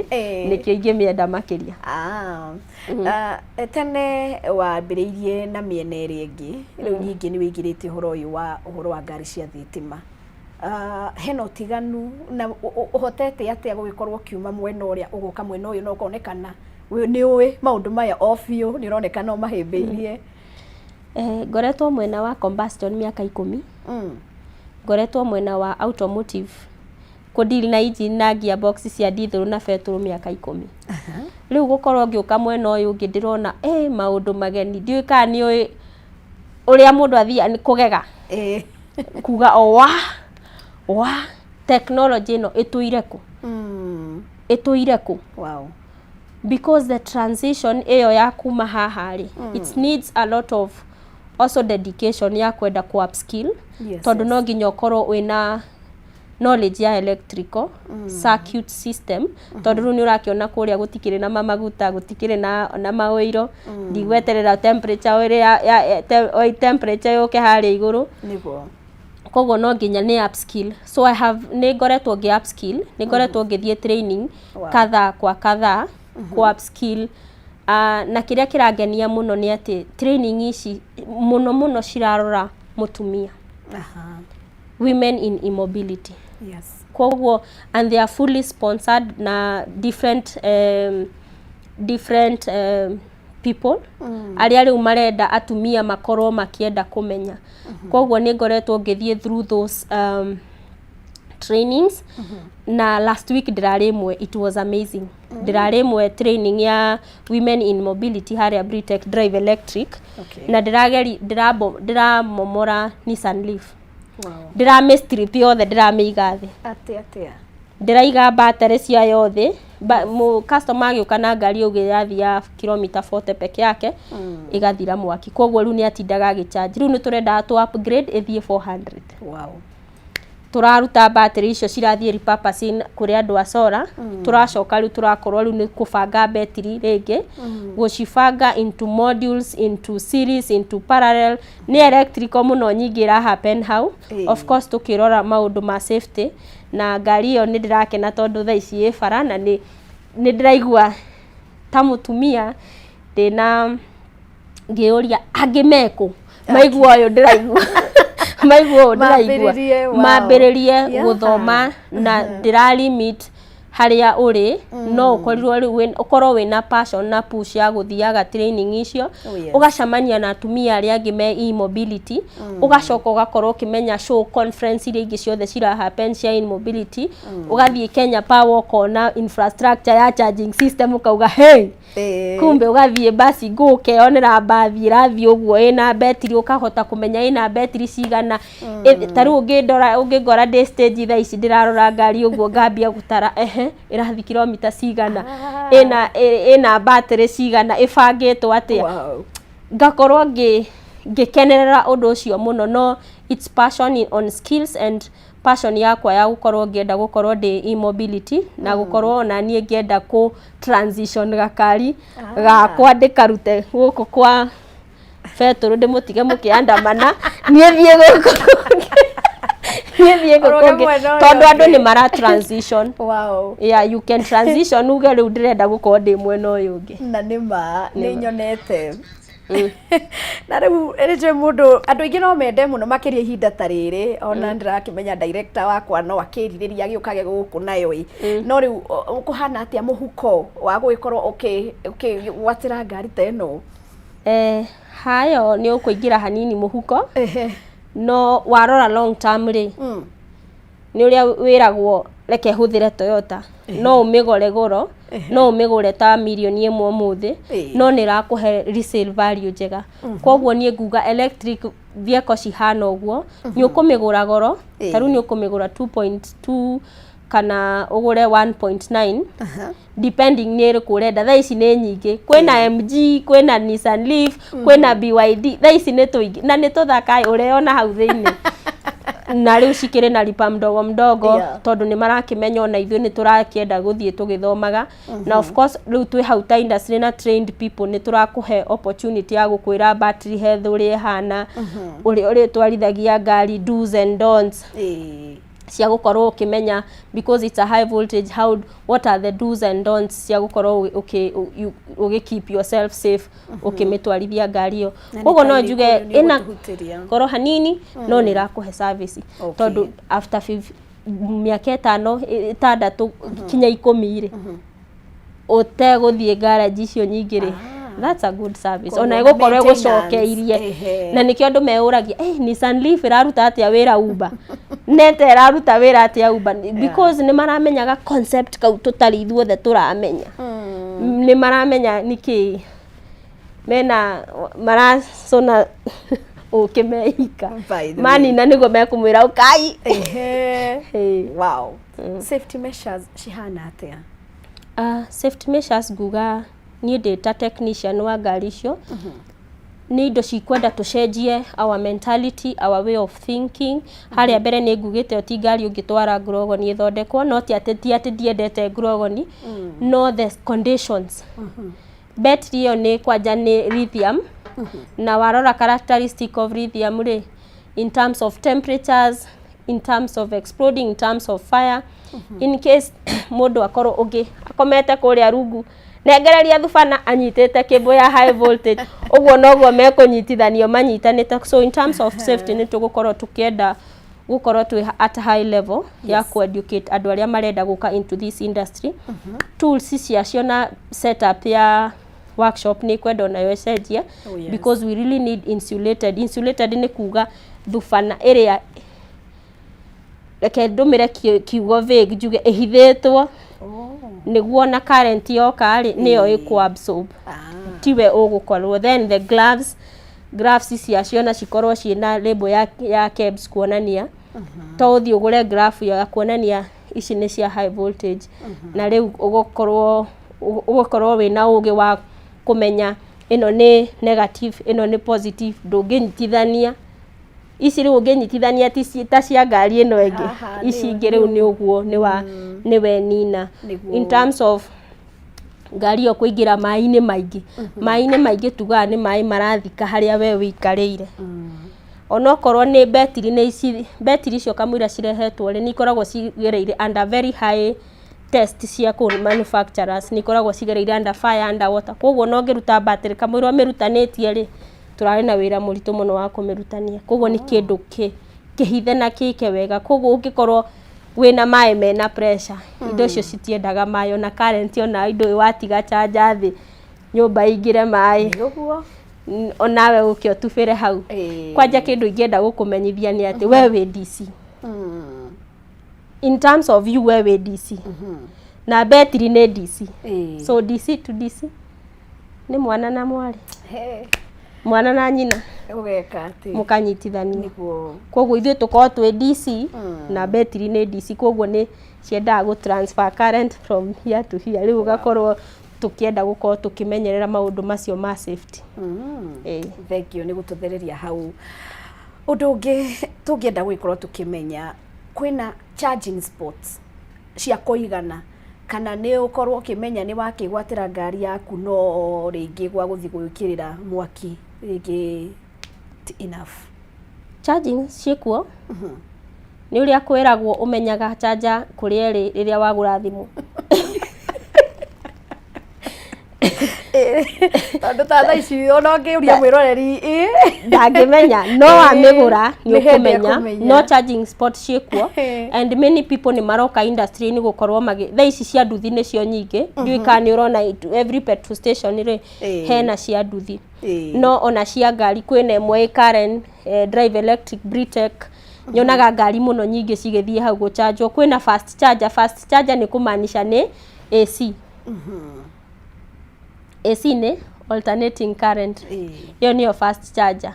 nĩkĩo ingĩmĩenda makĩria. Ah, tene wambĩrĩirie na mĩena ĩrĩa ĩngĩ, rĩu ningĩ nĩ wĩingĩrĩte ũhoro ũyũ wa ũhoro wa ngari cia thitima. Hena ũtiganu na ũhotete atĩa gũgĩkorwo ũkiuma mwena ũrĩa ũgoka mwena ũyũ na ũkonekana nĩ ũĩ maũndũ maya o biũ, nĩ ũronekana ũmahĩmbĩirie? Ngoretwo mwena wa combustion mĩaka 10. Ngoretwo mwena wa automotive kũdeal na engine na gearbox cia diesel na petrol mĩaka 10. Rĩu gũkorwo ngĩũka mwena ũyũ ũngĩ, ndĩrona maũndũ mageni. Ndiũĩ kana nĩ ũĩ ũrĩa mũndũ athiaga nĩ kũgega kuga o wa technology ĩno ĩtũire kũ, ĩtũire kũ? Because the transition ĩyo ya kuma haha rĩ, it needs a lot of also dedication ya kwenda ku upskill, tondũ no nginya ũkorwo wĩna knowledge ya electrical circuit system, tondũ rĩu nĩ ũrakĩona kũrĩa gũtikĩrĩ na mamaguta, gũtikĩrĩ na maũiro, ndigweterera temperature oil oil temperature yũke harĩa igũrũ. Koguo no nginya nĩ upskill. So I have nĩ ngoretwo ngĩ upskill, nĩ ngoretwo ngĩthiĩ training kadhaa kwa kadhaa ku upskill. Na kĩrĩa kĩrangenia mũno nĩ atĩ training ici mũno mũno cirarora mũtumia, women in e-mobility. Koguo and they are fully sponsored na different people arĩa rĩu marenda atumia makorwo makĩenda kũmenya. Koguo nĩ ngoretwo ngĩthiĩ through those trainings, na last week ndĩrarĩ ĩmwe, it was amazing. Ndĩrarĩ ĩmwe training ya women in mobility harĩa Britek Drive Electric, na ndĩrageri ndĩramomora Nissan Leaf. Ndĩramĩ yothe, ndĩramĩiga thĩ. Atĩ atĩa? Ndĩraiga battery ciayo thĩ. Mũ customer agĩũka na ngari ũgĩ yathi ya kilomita 40 peke yake ĩgathira mwaki, koguo rĩu nĩ atindaga agĩcharge. Rĩu nĩ tũrendaga tũ upgrade ĩthiĩ 400. Tũraruta battery icio, cirathiĩ repurposing kũrĩ andũ a solar. Tũracoka rĩu tũrakorwo rĩu nĩ kũbanga betiri rĩngĩ, gũcibanga into modules, into series, into parallel. Nĩ electrical mũno nyingĩ ĩra happen hau. Of course tũkĩrora maũndũ ma safety na ngari ĩyo. Nĩ ndĩrakena tondũ thaa ici ĩ bara na nĩ ndĩraigua ta mũtumia ndĩna ngĩũria angĩ mekũ maigua ũyũ ndĩraigua, maigua ũũ ndĩraigua. Mambĩrĩrie, wow. Mambĩrĩrie gũthoma na ndĩra limit harĩa ũrĩ, no ũkorirwo rĩu ũkorwo wĩna passion na push ya gũthiaga training icio, ũgacemania na atumia arĩa angĩ me e-mobility, ũgacoka ũgakorwo ũkĩmenya show, conference iria ingĩ ciothe cira happen cia e-mobility, ũgathiĩ Kenya Power ũkona infrastructure ya charging system, ũkauga, "Hey!" Kumbe ũgathiĩ basi ngũ ũkeyonera mbathi ĩrathiĩ ũguo ĩna betiri, ũkahota kũmenya ĩna betiri cigana. Ta rĩu ũngĩndora, ũngĩngora ndĩ stage thaa ici ndĩrarora ngari ũguo, ngambia gũtara, ehe, ĩrathiĩ kilomita cigana, ĩna battery cigana, ĩbangĩtwo atĩa. Ngakorwo ngĩkenerera ũndũ ũcio mũno. No it's passion on skills and Passion yakwa ya gũkorwo ngĩenda gũkorwo ndĩ e-mobility na gũkorwo ona niĩ ngĩenda kũ transition gakari gakwa ndĩkarute gũkũ kwa betũrũ, ndĩmũtige mũkĩandamana, niĩ thiĩ gũkũ kũngĩ, niĩ thiĩ gũkũ Ũrũge kũngĩ mwena ũrĩa tondũ andũ ũngĩ. Nĩ mara transition. Yeah, you can transition uge rĩu ndĩrenda gũkorwo ndĩ mwena ũyũ ũngĩ. Na nĩ ma nĩ nyonete na rĩu nĩ mũndũ andũ aingĩ no mende mũno makĩria ihinda ta rĩrĩ ona ndĩrakĩmenya director wakwa no akĩrirĩria agĩũkage gũkũ nayo ĩ, no rĩu kũhana atĩa mũhuko wa gũgĩkorwo ũkĩgwatĩra ngari ta ĩno? Hayo nĩ ũkũingĩra hanini mũhuko, no warora long term rĩ, nĩ ũrĩa wĩragwo reke hũthĩre Toyota, no ũmĩgũre goro, no ũmĩgũre ta mirioni 1 ũmũthĩ, no nĩ ĩrakũhe resale value njega. Koguo niĩ nguga electric vehicle cihana ũguo, nĩ ũkũmĩgũra goro, ta rĩu nĩ ũkũmĩgũra 2.2 kana ũgũre 1.9 depending nĩ ĩrĩkũ ũrenda. Thaa ici nĩ nyingĩ, kwĩna MG, kwĩna Nissan Leaf, kwĩna BYD, thaa ici nĩ tũingĩ na nĩ tũthaka ũreona hau thĩinĩ, na rĩu cikĩrĩ na lipa mdogo mdogo tondũ nĩ marakĩmenya ona ithuĩ nĩ tũrakĩenda gũthiĩ tũgĩthomaga. Na of course rĩu twĩ hau ta industry na trained people, nĩ tũrakũhe opportunity ya gũkwĩra battery health ũrĩa ĩhana, ũrĩa ũrĩtwarithagia ngari, do's and don'ts cia gũkorwo ũkĩmenya, because it's a high voltage, how, what are the do's and don'ts cia gũkorwo ũgĩ keep yourself safe ũkĩmĩtwarithia ngari ĩyo. Na nĩ Koguo no ta njuge irĩkũ nĩ ĩna ũgũtũhutĩria? goro hanini, no nĩ ĩrakũhe service tondũ after mĩaka 5, 6 kinya 10 rĩ, ũtegũthiĩ garage icio nyingĩ rĩ, that's a good service. Koguo Ona na ĩgũkorwo maintenance, ĩgũcokeirie na nĩkĩo andũ meyũragia, Nissan Leaf ĩraruta atĩa wĩra Uber, Neta ĩraruta wĩra atĩa Uber? Because nĩ maramenyaga concept kau tũtarĩ ithuothe tũramenya, nĩ maramenya nĩkĩ mena maracũna ũkĩ meika By the way. Manina nĩguo mekũmwĩra ũkai. Wow. Safety measures cihana atĩa? Safety measures, nguga niĩ ndĩ ta technician wa ngari icio, nĩ indo cikwenda tũcenjie our mentality, our way of thinking. Harĩa mbere nĩ ngugĩte ti ngari ũngĩtwara ngurogoni ĩthondekwo, no ti atĩ ndiendete ngurogoni, no the conditions. Battery ĩyo nĩ kwanja nĩ lithium, na warora characteristic of lithium rĩ, in terms of temperatures, in terms of exploding, in terms of fire, in case mũndũ akorwo ũngĩ akomete kũrĩa rungu nengereria thubana anyitĩte kĩmbũ ya high voltage, ũguo noguo mekũnyitithanio manyitanĩte. So in terms of safety, nĩ tũgũkorwo tũkĩenda gũkorwo twĩ at high level ya ku-educate andũ arĩa marenda gũka into this industry. Tools ciacio na setup ya workshop nĩ kwenda onayo ĩcenjie because we really need insulated. Insulated nĩ kuga thubana ĩrĩa, reke ndũmĩre kiugo vague, njuge ĩhithĩtwo nĩguo na current yoka rĩ, nĩyo ĩkũ absorb, tiwe ũgũkorwo. Then the gloves ciacio na cikorwo ciĩna label ya KEBS kuonania, to ũthiĩ ũgũre glove ya kuonania ici nĩ cia high voltage. Na rĩu ũgũkorwo wĩna ũgĩ wa kũmenya ĩno nĩ negative, ĩno nĩ positive, ndũngĩnyitithania ici. Rĩu ũngĩnyitithania ti ta cia ngari ĩno ĩngĩ, ici ingĩ rĩu nĩ ũguo nĩ wa nĩ we nina. In terms of ngari ĩyo kũingĩra maĩ-inĩ maingĩ, maĩ-inĩ maingĩ tugaga nĩ maĩ marathika harĩa we wĩikarĩire, onokorwo nĩ betiri, nĩ ici betiri icio kamũira cirehetwo rĩ, nĩ ikoragwo cigereire under very high test cia kũu manufacturers, nĩ ikoragwo cigereire under fire, under water. Koguo ona ũngĩruta battery kamũira ũmĩrutanĩtie rĩ, tũrarĩ na wĩra mũritũ mũno wa kũmĩrutania. Koguo nĩ kĩndũ kĩhithe na kĩke wega. Koguo ũngĩkorwo wĩna maĩ mena pressure, indo icio citiendaga maĩ, ona current, ona indo watiga charger thĩ nyũmba ingĩre maĩ, Ũguo. Onawe ũke ũtubĩre hau. Kwanja kĩndũ ingĩenda gũkũmenyithia nĩ atĩ we wĩ DC, in terms of you, we wĩ DC na betiri nĩ DC, so DC to DC nĩ mwana na mwarĩ, mwana na nyina. Ũgeka atĩ Mũkanyitithanio. Nĩguo. Koguo ithuĩ tũkorwo twĩ DC na betiri nĩ DC, koguo nĩ ciendaga gũ transfer current from here to here. Rĩu ũgakorwo tũkĩenda gũkorwo tũkĩmenyerera maũndũ macio ma safety. Ĩĩ. Thank you nĩ gũtũthereria hau. Ũndũ ũngĩ tũngĩenda gũgĩkorwo tũkĩmenya Kwĩna charging spots cia kũigana, kana nĩ ũkorwo ũkĩmenya nĩ wakĩgwatĩra ngari yaku, no rĩngĩ gwa gũthiĩ gwĩkĩrĩra mwaki rĩngĩ ti enough? Charging ciĩkuo. Nĩ ũrĩa kwĩragwo, ũmenyaga charger kũrĩa ĩrĩ rĩrĩa wagũra thimũ. Tondũ ta thaa ici ona ũngĩũria mwĩroreri, ĩ Ndangĩmenya, no wamĩgũra nĩ Nĩ hĩndĩ ũkũmenya. ekũmenya. No charging spot ciĩkuo and many people nĩ maroka industry-inĩ gũkorwo magĩ thaa ici cia nduthi nĩcio nyingĩ. Ndiũĩ kana nĩ ũrona every petrol station rĩ, hena cia nduthi. No ona cia ngari kwĩna ĩmwe ĩ Karen, Drive Electric, Britek. Nyonaga ngari mũno nyingĩ cigĩthiĩ hau gũchanjwo. Kwĩna fast charger. Fast charger nĩ kũmaanisha nĩ AC. AC nĩ alternating current. Ĩyo nĩyo fast charger.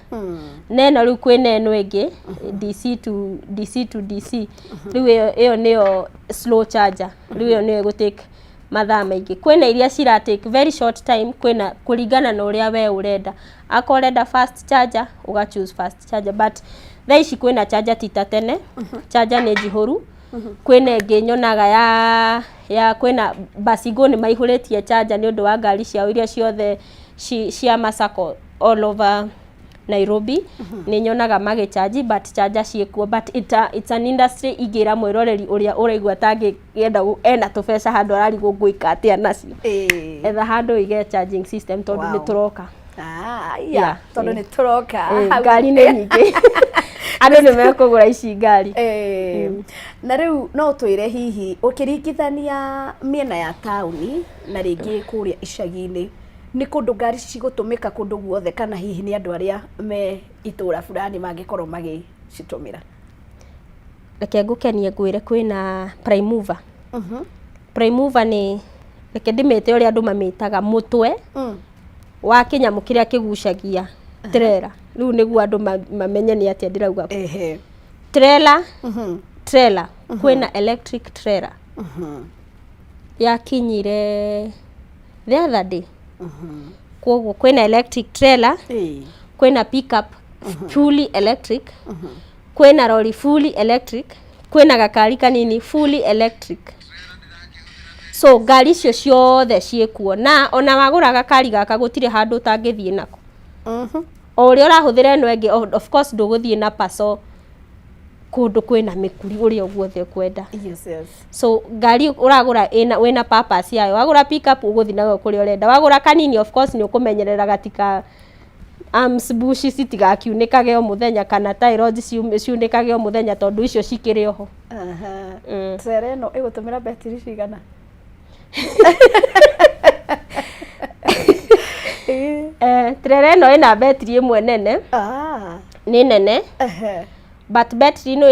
Na ĩno rĩu kwĩna ĩno ĩngĩ DC to DC to DC. Rĩu ĩyo nĩyo slow charger. Rĩu ĩyo nĩyo ĩgũtake mathaa maingĩ. Kwĩna iria cira take very short time, kwĩna kũringana na ũrĩa we ũrenda. Akorwo ũrenda fast charger, ũga choose fast charger, but thaa ici kwĩna charger ti ta tene. Charger nĩ njihũru. Kwĩna ĩngĩ nyonaga ya kwĩna Basigo nĩ maihũrĩtie charger nĩ ũndũ wa ngari ciao iria ciothe cia masacco all over Nairobi. Nĩ nyonaga magĩchanji, but charger ciĩkuo, but it's an industry ingĩra mwĩroreri ũrĩa ũraigua tangĩenda ena tũbeca handũ ararigwo ngwĩka atĩa nacio, etha handũ ũige charging system tondũ nĩ tũroka. Ah, yeah, tondũ nĩ tũroka. Hau. Ngari nĩ nyingĩ, andũ nĩ mekũgũra ici ngari. Na rĩu no twĩre hihi ũkĩringithania mĩena ya taũni na rĩngĩ kũrĩa icagi-inĩ, nĩ kũndũ ngari cigũtũmĩka kũndũ guothe, kana hihi nĩ andũ arĩa me itũra fulani mangĩkorwo magĩcitũmĩra? Reke ngũkenie ngwĩre kwĩna prime mover. Prime mover nĩ, reke ndĩmĩte ũrĩa andũ mamĩtaga, mũtwe wa kĩnyamũ kĩrĩa kĩgucagia trailer. Rĩu nĩguo andũ mamenye nĩ atĩa ndĩrauga. Trailer, trailer, kwĩna electric trailer yakinyire the other day. Koguo kwĩna electric trailer, kwĩna pickup fully electric, kwĩna lorry fully electric, kwĩna gakari kanini fully electric. So ngari icio ciothe ciĩkuo, na ona wagũra gakari gaka gũtirĩ handũ ũtangĩthiĩ nako. O ũrĩa ũrahũthĩra ĩno ĩngĩ, of course ndũgũthiĩ na paso kũndũ kwĩna mĩkuri ũrĩa guothe ũkwenda. So ngari ũragũra ĩna wĩna purpose yayo. Wagũra pickup ũgũthiĩ nayo kũrĩa ũrenda. Wagũra kanini, of course nĩ ũkũmenyerera gatika arms bush citigakiunĩkage o mũthenya kana tie rods ciunĩkage o mũthenya, tondũ icio cikĩrĩ oho. Trailer ĩno ĩgũtũmĩra betiri cigana? Trailer ĩno ĩna betiri ĩmwe nene. Nĩ nene, but battery no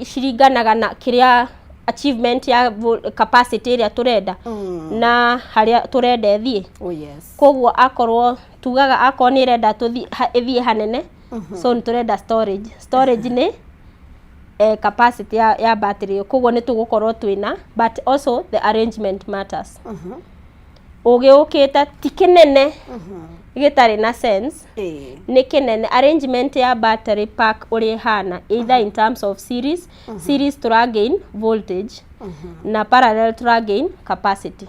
ciringanaga na kĩrĩa achievement ya capacity ĩrĩa tũrenda na harĩa tũrenda ĩthiĩ. Koguo akorwo tugaga akorwo nĩ ĩrenda tũthiĩ ĩthiĩ hanene, so nĩ tũrenda storage. Storage nĩ capacity ya battery ĩyo. Koguo nĩ tũgũkorwo twĩna, but also the arrangement matters. Ũgĩ ũkĩte ti kĩnene gĩtarĩ na sense. Nĩ kĩnene, arrangement ya battery pack ũrĩa ĩhana, either in terms of series. Series tũra gain voltage na parallel tũra gain capacity.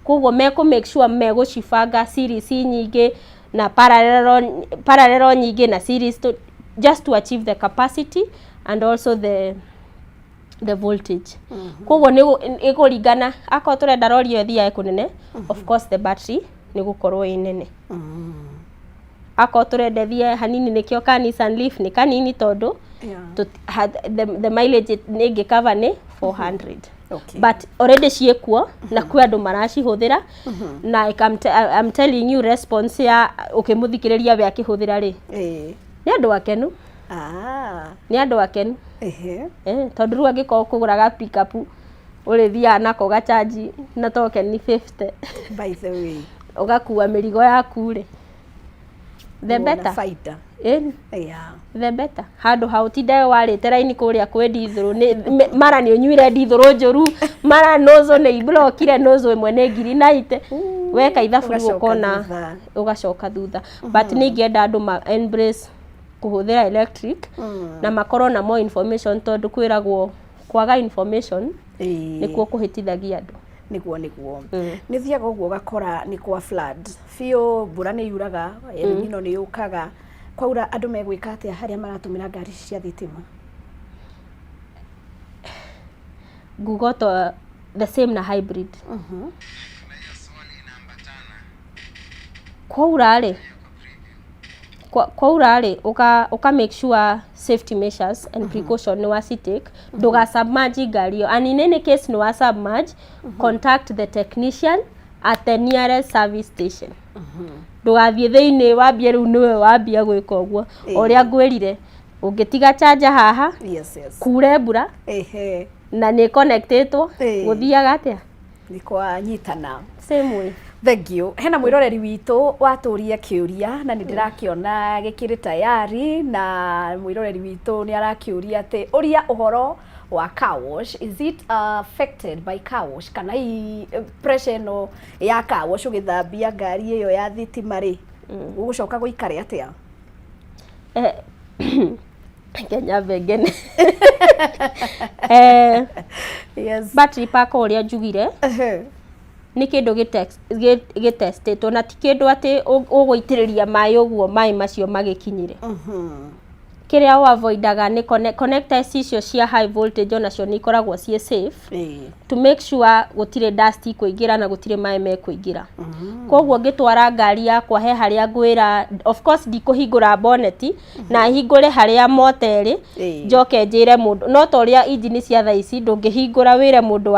Koguo mekũ make sure megũcibanga series nyingĩ na parallel nyingĩ na series just to achieve the capacity and also the voltage. Koguo nĩ ĩkũringana, akorwo tũrenda rori ĩyo ĩthiage kũnene, of course the battery nĩ gũkorwo ĩ nene. Akorwo tũrenda ĩthiage hanini, nĩkĩo ka Nissan Leaf nĩ kanini, tondũ the mileage ĩngĩ cover nĩ 400. But already ciĩkuo na kwĩ andũ maracihũthĩra, na I'm telling you, response ya ũkĩmũthikĩrĩria we akĩhũthĩra rĩ, nĩ andũ akenu. Nĩ andũ akenu. Tondũ rĩu angĩkorwo kũgũraga pickup ũrĩthiaga nako gachanji na token 50, By the way, ũgakua mĩrigo yaku rĩ, the Wona better. Faida. Ĩni. The better, handũ ha ũtinde warĩte raini kũrĩa kwĩ ndithũrũ, mara nĩ ũnyuire ndithũrũ njũru, mara nozzle nĩ iblokire, nozzle ĩmwe nĩ ngiri naite, weka ithabu rĩu Ũgacoka ũkona thutha. Ũgacoka thutha. But nĩ ingĩenda andũ ma embrace kũhũthĩra electric na makorwo na more information, tondũ kwĩragwo Kwaga information nĩkuo kũhĩtithagia andũ. Niguo nĩ thiaga ũguo ũgakora nĩ kwa flood biũ, mbura nĩ yuraga, El Nino nĩ yũkaga, kwaura andũ megwĩka atĩa harĩa maratũmĩra ngari ici cia thitima? Nguga to the same na hybrid. Kwaura rĩ, ũka make sure safety measures and precaution nĩ wacitake, ndũga submerge ngari ĩyo, and in any case nĩ wa submerge, contact the technician at the nearest service station. Ndũgathiĩ thĩinĩ wambie rĩu nĩwe wambia gwĩka ũguo. O ũrĩa ngwĩrire, ũngĩtiga charger haha, kure mbura na nĩ connectĩtwo, gũthiaga atĩa? Nĩ kwanyitana. Same way. Thank you. Hena mwĩroreri witũ watũria kĩũria na nĩ ndĩrakĩona gĩkĩrĩ tayari, na mwĩroreri witũ nĩ arakĩũria atĩ ũria ũhoro wa car wash, is it affected by car wash, kana hihi pressure ĩno ya car wash ũgĩthambia ngari ĩyo ya thitima rĩ, gũgũcoka gũikare atĩa? Reke nyambe ngene. Battery pack, o ũrĩa njugire, nĩ kĩndũ gĩtestĩtwo na ti kĩndũ atĩ ũgũitĩrĩria maĩ ũguo maĩ macio magĩkinyĩre. Kĩrĩa ũ avoidaga nĩ connectors icio cia high voltage, onacio nĩ ikoragwo ciĩ safe to make sure gũtirĩ dust ikũingĩra na gũtirĩ maĩ mekũingĩra. Koguo ngĩtwara ngari yakwa he harĩa ngwĩra, of course ndikũhingũra bonnet na hingũre harĩa mota ĩrĩ, njoke njĩre mũndũ, no ta ũrĩa injini cia thaa ici ndũngĩhingũra wĩre mũndũ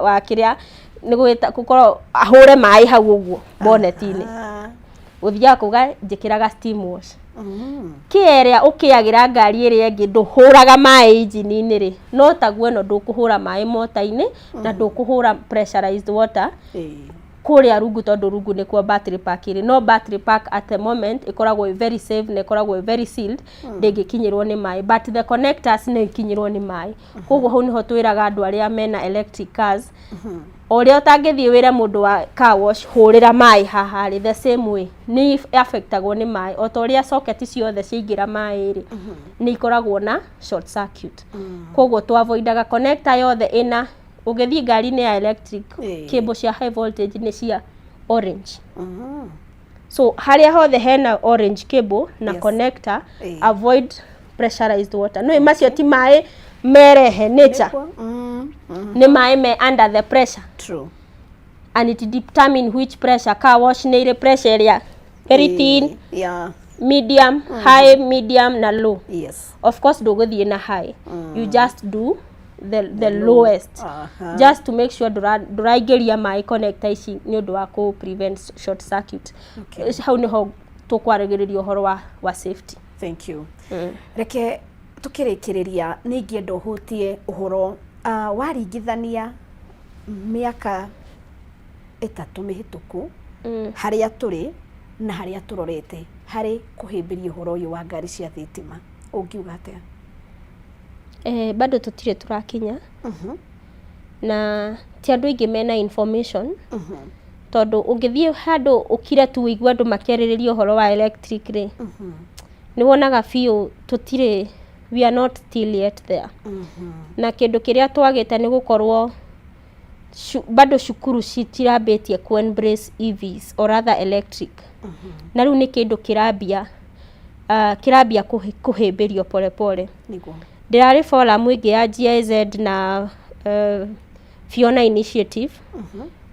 wa kĩrĩa nĩ gwĩta gũkorwo ahũre maĩ hau ũguo bonnet-inĩ. Ũthiaga kuga njĩkĩraga steam wash kĩ ĩrĩa ũkĩagĩra ngari ĩrĩa ĩngĩ, ndũhũraga maĩ injini-inĩ rĩ, no taguo ĩno ndũkũhũra maĩ mota-inĩ na ndũkũhũra pressurized water kũrĩa rungu, tondũ rungu nĩkuo battery pack ĩrĩ. No battery pack at the moment ĩkoragwo ĩ very safe na ĩkoragwo ĩ very sealed, ndĩngĩkinyĩrwo nĩ maĩ, but the connectors nĩ ikinyĩrwo nĩ maĩ. Koguo hau nĩho twĩraga andũ arĩa mena electric cars, o ũrĩa ũtangĩthiĩ wĩre mũndũ wa car wash hũrĩra maĩ haha rĩ, the same way nĩ affectagwo nĩ maĩ. O ta ũrĩa socket ciothe ciaingĩra maĩ rĩ, nĩ ikoragwo na short circuit. Koguo tũ avoidaga connector yothe ĩna ũgĩthiĩ ngari-inĩ ya electric, cable cia high voltage nĩ cia orange, so harĩa hothe hena orange cable na connector, avoid pressurized water. No macio ti maĩ merehe nature, nĩ maĩ me under the pressure. And it determine which pressure. Car wash nĩ ĩrĩ pressure ĩrĩa very thin, medium, high, medium na low. Of course ndũgũthiĩ na high, you just do the lowest, just to make sure ndũraingĩria maĩ connector ici nĩ ũndũ wa kũ prevent short circuit. Hau nĩho tũkwaragĩrĩria ũhoro wa safety. Thank you. Reke tukĩrĩkĩrĩria, nĩ ingĩenda ũhutie ũhoro waringithania mĩaka 3 mĩhĩtũku, harĩa tũrĩ na harĩa tũrorete harĩ kũhĩmbĩria ũhoro ũyũ wa ngari cia thitima, ũngiuga atĩa? Bado tũtirĩ tũrakinya na ti andũ aingĩ mena information, tondũ ũngĩthiĩ handũ ũkire tu ũigue andũ makĩarĩrĩria ũhoro wa electric rĩ, nĩ wonaga biũ tũtirĩ, we are not still yet there. Na kĩndũ kĩrĩa twagĩte nĩ gũkorwo bado cukuru citirambĩtie ku embrace EVs or rather electric, na rĩu nĩ kĩndũ kĩrambia kũhĩmbĩrio polepole. Ndĩrarĩ forum ĩngĩ ya GIZ na Fiona Initiative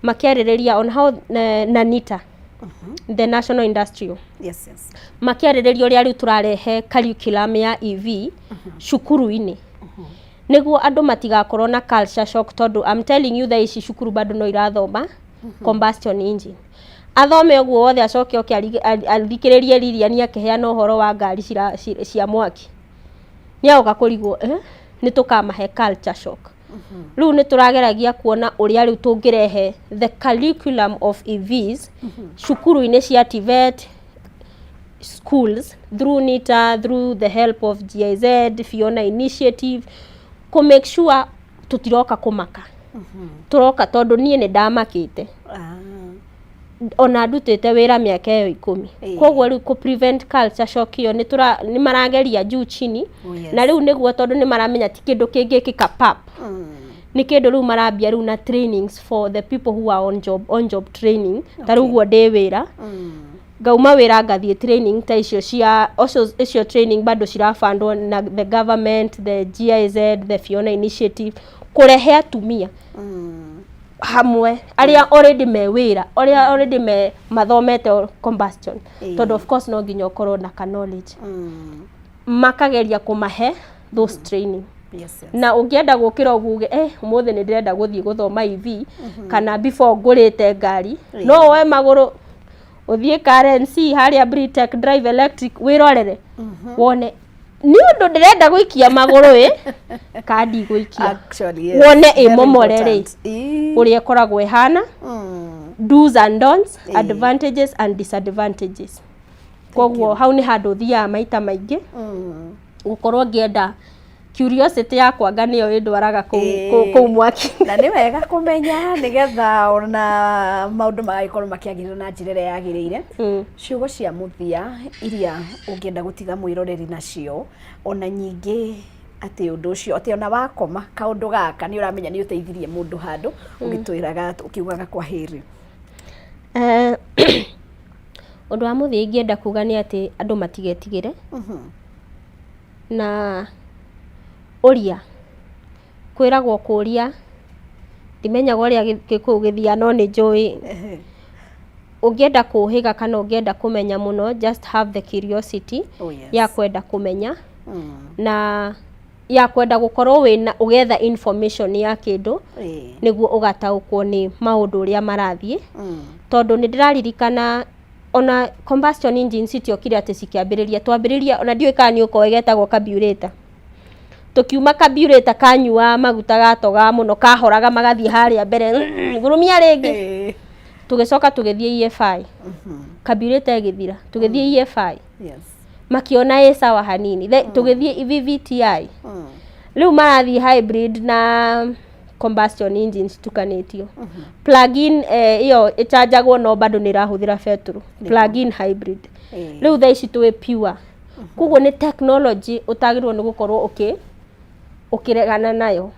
makĩarĩrĩria on how na NITA, the National Industrial, makĩarĩrĩria ũrĩa rĩu tũrarehe curriculum ya EV cukuru-inĩ nĩguo andũ matigakorwo na culture shock, tondũ I'm telling you, thaa ici cukuru bado no irathoma combustion engine. Athome ũguo wothe acoke oke athikĩrĩrie Lilian akĩheana ũhoro wa ngari cia mwaki, nĩ agoka kũrigwo, nĩ tũkamahe culture shock. Rĩu nĩ tũrageragia kuona ũrĩa rĩu tũngĩrehe the curriculum of EVs cukuru-inĩ cia TVET schools through NITA, through the help of GIZ, Fiona Initiative, kũ make sure tũtiroka kũmaka, tũroka tondũ niĩ nĩ ndamakĩte. Ona ndutĩte wĩra mĩaka ĩyo 10. Koguo rĩu kũ prevent culture shock ĩyo nĩ marageria juu chini. Oh, yes. Na rĩu nĩguo, tondũ nĩ maramenya ti kĩndũ kĩngĩkĩka pap, nĩ kĩndũ rĩu marambia rĩu na trainings for the people who are on job training. Ta rĩu guo ndĩ wĩra, ngauma wĩra ngathiĩ training ta icio cia ocio, icio training bado cirabandwo na the government, the GIZ, the Fiona Initiative, kũrehe atumia hamwe arĩa already me wĩra, arĩa already me mathomete combustion, tondũ of course no nginya ũkorwo na ka knowledge, makageria kũmahe those training. Na ũngĩenda gũkĩra ũguo uge, ũmũthĩ nĩ ndĩrenda gũthiĩ gũthoma EV kana before ngũrĩte ngari, no woe magũrũ ũthiĩ Karen C harĩa Britech Drive Electric, wĩrorere wone nĩ ũndũ ndĩrenda gũikia magũrũ ĩ kandi gũikia. Actually, yes. Wone Very ĩmomore rĩ, important. Ũrĩa ĩkoragwo ĩhana, do's and don'ts, advantages and disadvantages. Koguo hau nĩ handũ thiaga maita maingĩ gũkorwo ngĩenda, curiosity yakwa nga nĩyo ĩndwaraga kũu kũu mwaki. Na nĩ wega kũmenya nĩgetha ona maũndũ magagĩkorwo makĩagĩrĩra na njĩra ĩrĩa yagĩrĩire. Ciugo cia mũthia iria ũngĩenda gũtiga mwĩroreri nacio, ona nyingĩ atĩ ũndũ ũcio atĩ ona wakoma kaũndũ gaka nĩ ũramenya nĩ ũteithirie mũndũ handũ, ũgĩtwĩraga ũkiugaga kwa heri. Ũndũ wa mũthia ingĩenda kuga nĩ atĩ andũ matigetigĩre na ũria kwĩragwo kũria, ndimenyaga ũrĩa gĩkũyũ gĩthiaga, no nĩ njũĩ ũngĩenda kũhĩga kana ũngĩenda kũmenya mũno, just have the curiosity ya kwenda kũmenya na ya kwenda gũkorwo wĩna ũgetha information ya kĩndũ nĩguo ũgataũkwo nĩ maũndũ ũrĩa marathiĩ. Tondũ nĩ ndĩraririkana ona combustion engines citiokire atĩ cikĩambĩrĩria, twambĩrĩria ona ndiũĩ kana nĩ ũkoĩ getagwo carburetor. Tũkiuma carburetor kanyua maguta gatogaga mũno, kahoraga magathiĩ harĩa mbere, ngurumia rĩngĩ. Tũgĩcoka tũgĩthiĩ EFI, carburetor ĩgĩthira, tũgĩthiĩ EFI. Makiona ĩ sawa hanini. Tũgĩthiĩ VVTi. Rĩu marathiĩ hybrid na combustion engines itukanĩtio, plug-in, ĩyo ĩchanjagwo no bado nĩ ĩrahũthĩra betũrũ, plug-in hybrid. Rĩu thaa ici twĩ pure. Koguo nĩ technology ũtagĩrĩirwo nĩ gũkorwo ũkĩregana nayo,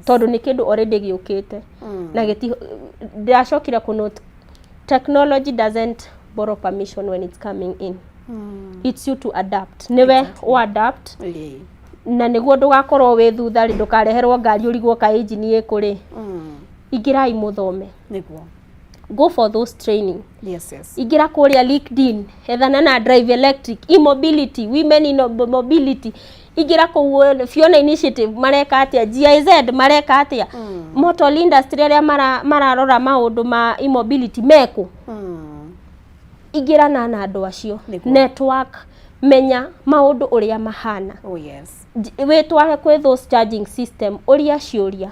tondũ nĩ kĩndũ already gĩũkĩte na gĩti ndĩracokire kũ note, technology doesn't borrow permission when it's coming in. It's you to adapt, nĩwe ũ adapt na nĩguo ndũgakorwo wĩ thutha rĩ, ndũkareherwo ngari ũrigwo ka engine ĩkũ rĩ. Ingĩrai mũthome. Go for those training. Ingĩra kũrĩa LinkedIn, ethana na Drive Electric, e-mobility, women in mobility. Ingĩra kũu wone Fiona Initiative mareka atĩa, GIZ mareka atĩa, motor industry arĩa mararora maũndũ ma e-mobility mekũ. Ingĩrana na andũ acio. Network, menya maũndũ ũrĩa mahana. Wĩtware kwĩ those charging system, ũria ciũria,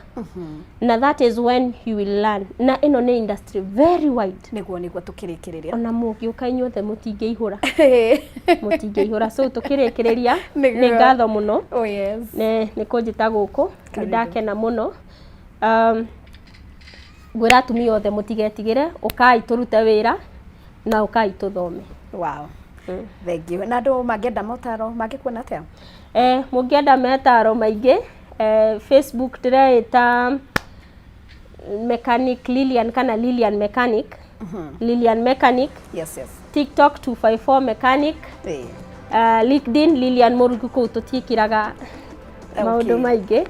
na that is when you will learn. Na ĩno nĩ industry very wide. Nĩguo tũkĩrĩkĩrĩria. Ona mũngĩũka inyuothe mũtingĩihũra, mũtingĩihũra. So tũkĩrĩkĩrĩria, nĩ ngatho mũno nĩ kũnjĩta gũkũ, nĩ Karibu. ndakena mũno. Ngwĩra atumia othe mũtigetigĩre, ũkai tũrute wĩra na ũkai tũthome. Wow. Thank you. Na andũ mangĩenda motaro mangĩkuona atĩa? Mũngĩenda metaro maingĩ, Facebook ndĩreĩta Mechanic Lilian kana Lilian Mechanic, Lilian Mechanic. TikTok 254 Mechanic. LinkedIn Lilian Mũrugi, kũu tũtiĩkĩraga maũndũ maingĩ.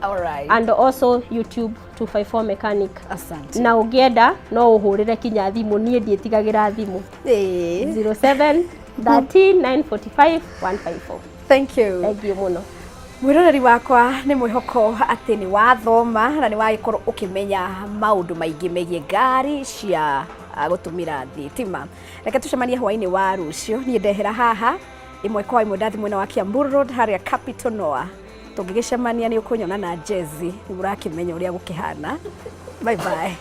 And also YouTube 254 Mechanic. Asante. Na ũngĩenda no ũhũrĩre kinya thimũ, niĩ ndiĩtigagĩra thimũ. 07 13 945 154. Thank you. Thank you mũno. Mwĩroreri wakwa, nĩ mwĩhoko atĩ nĩ wathoma na nĩ wagĩkorwo ũkĩmenya maũndũ maingĩ megiĩ ngari cia gũtũmĩra thitima. Reke tũcemanie hwaĩ-inĩ wa rũciũ. Niĩ ndehera haha ĩmwe kwa ĩmwe, ndathi mwena wa Kiambu Road harĩa Capital Noah. Tũngĩgĩcemania nĩ ũkũnyona na jezi, nĩ mũrakĩmenya ũrĩa gũkĩhana. Bye bye.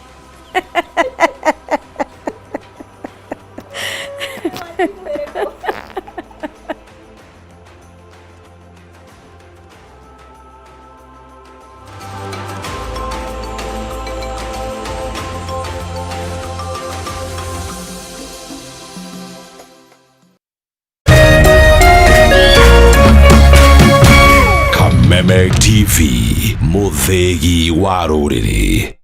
TV, mũthĩgi wa rũrĩrĩ.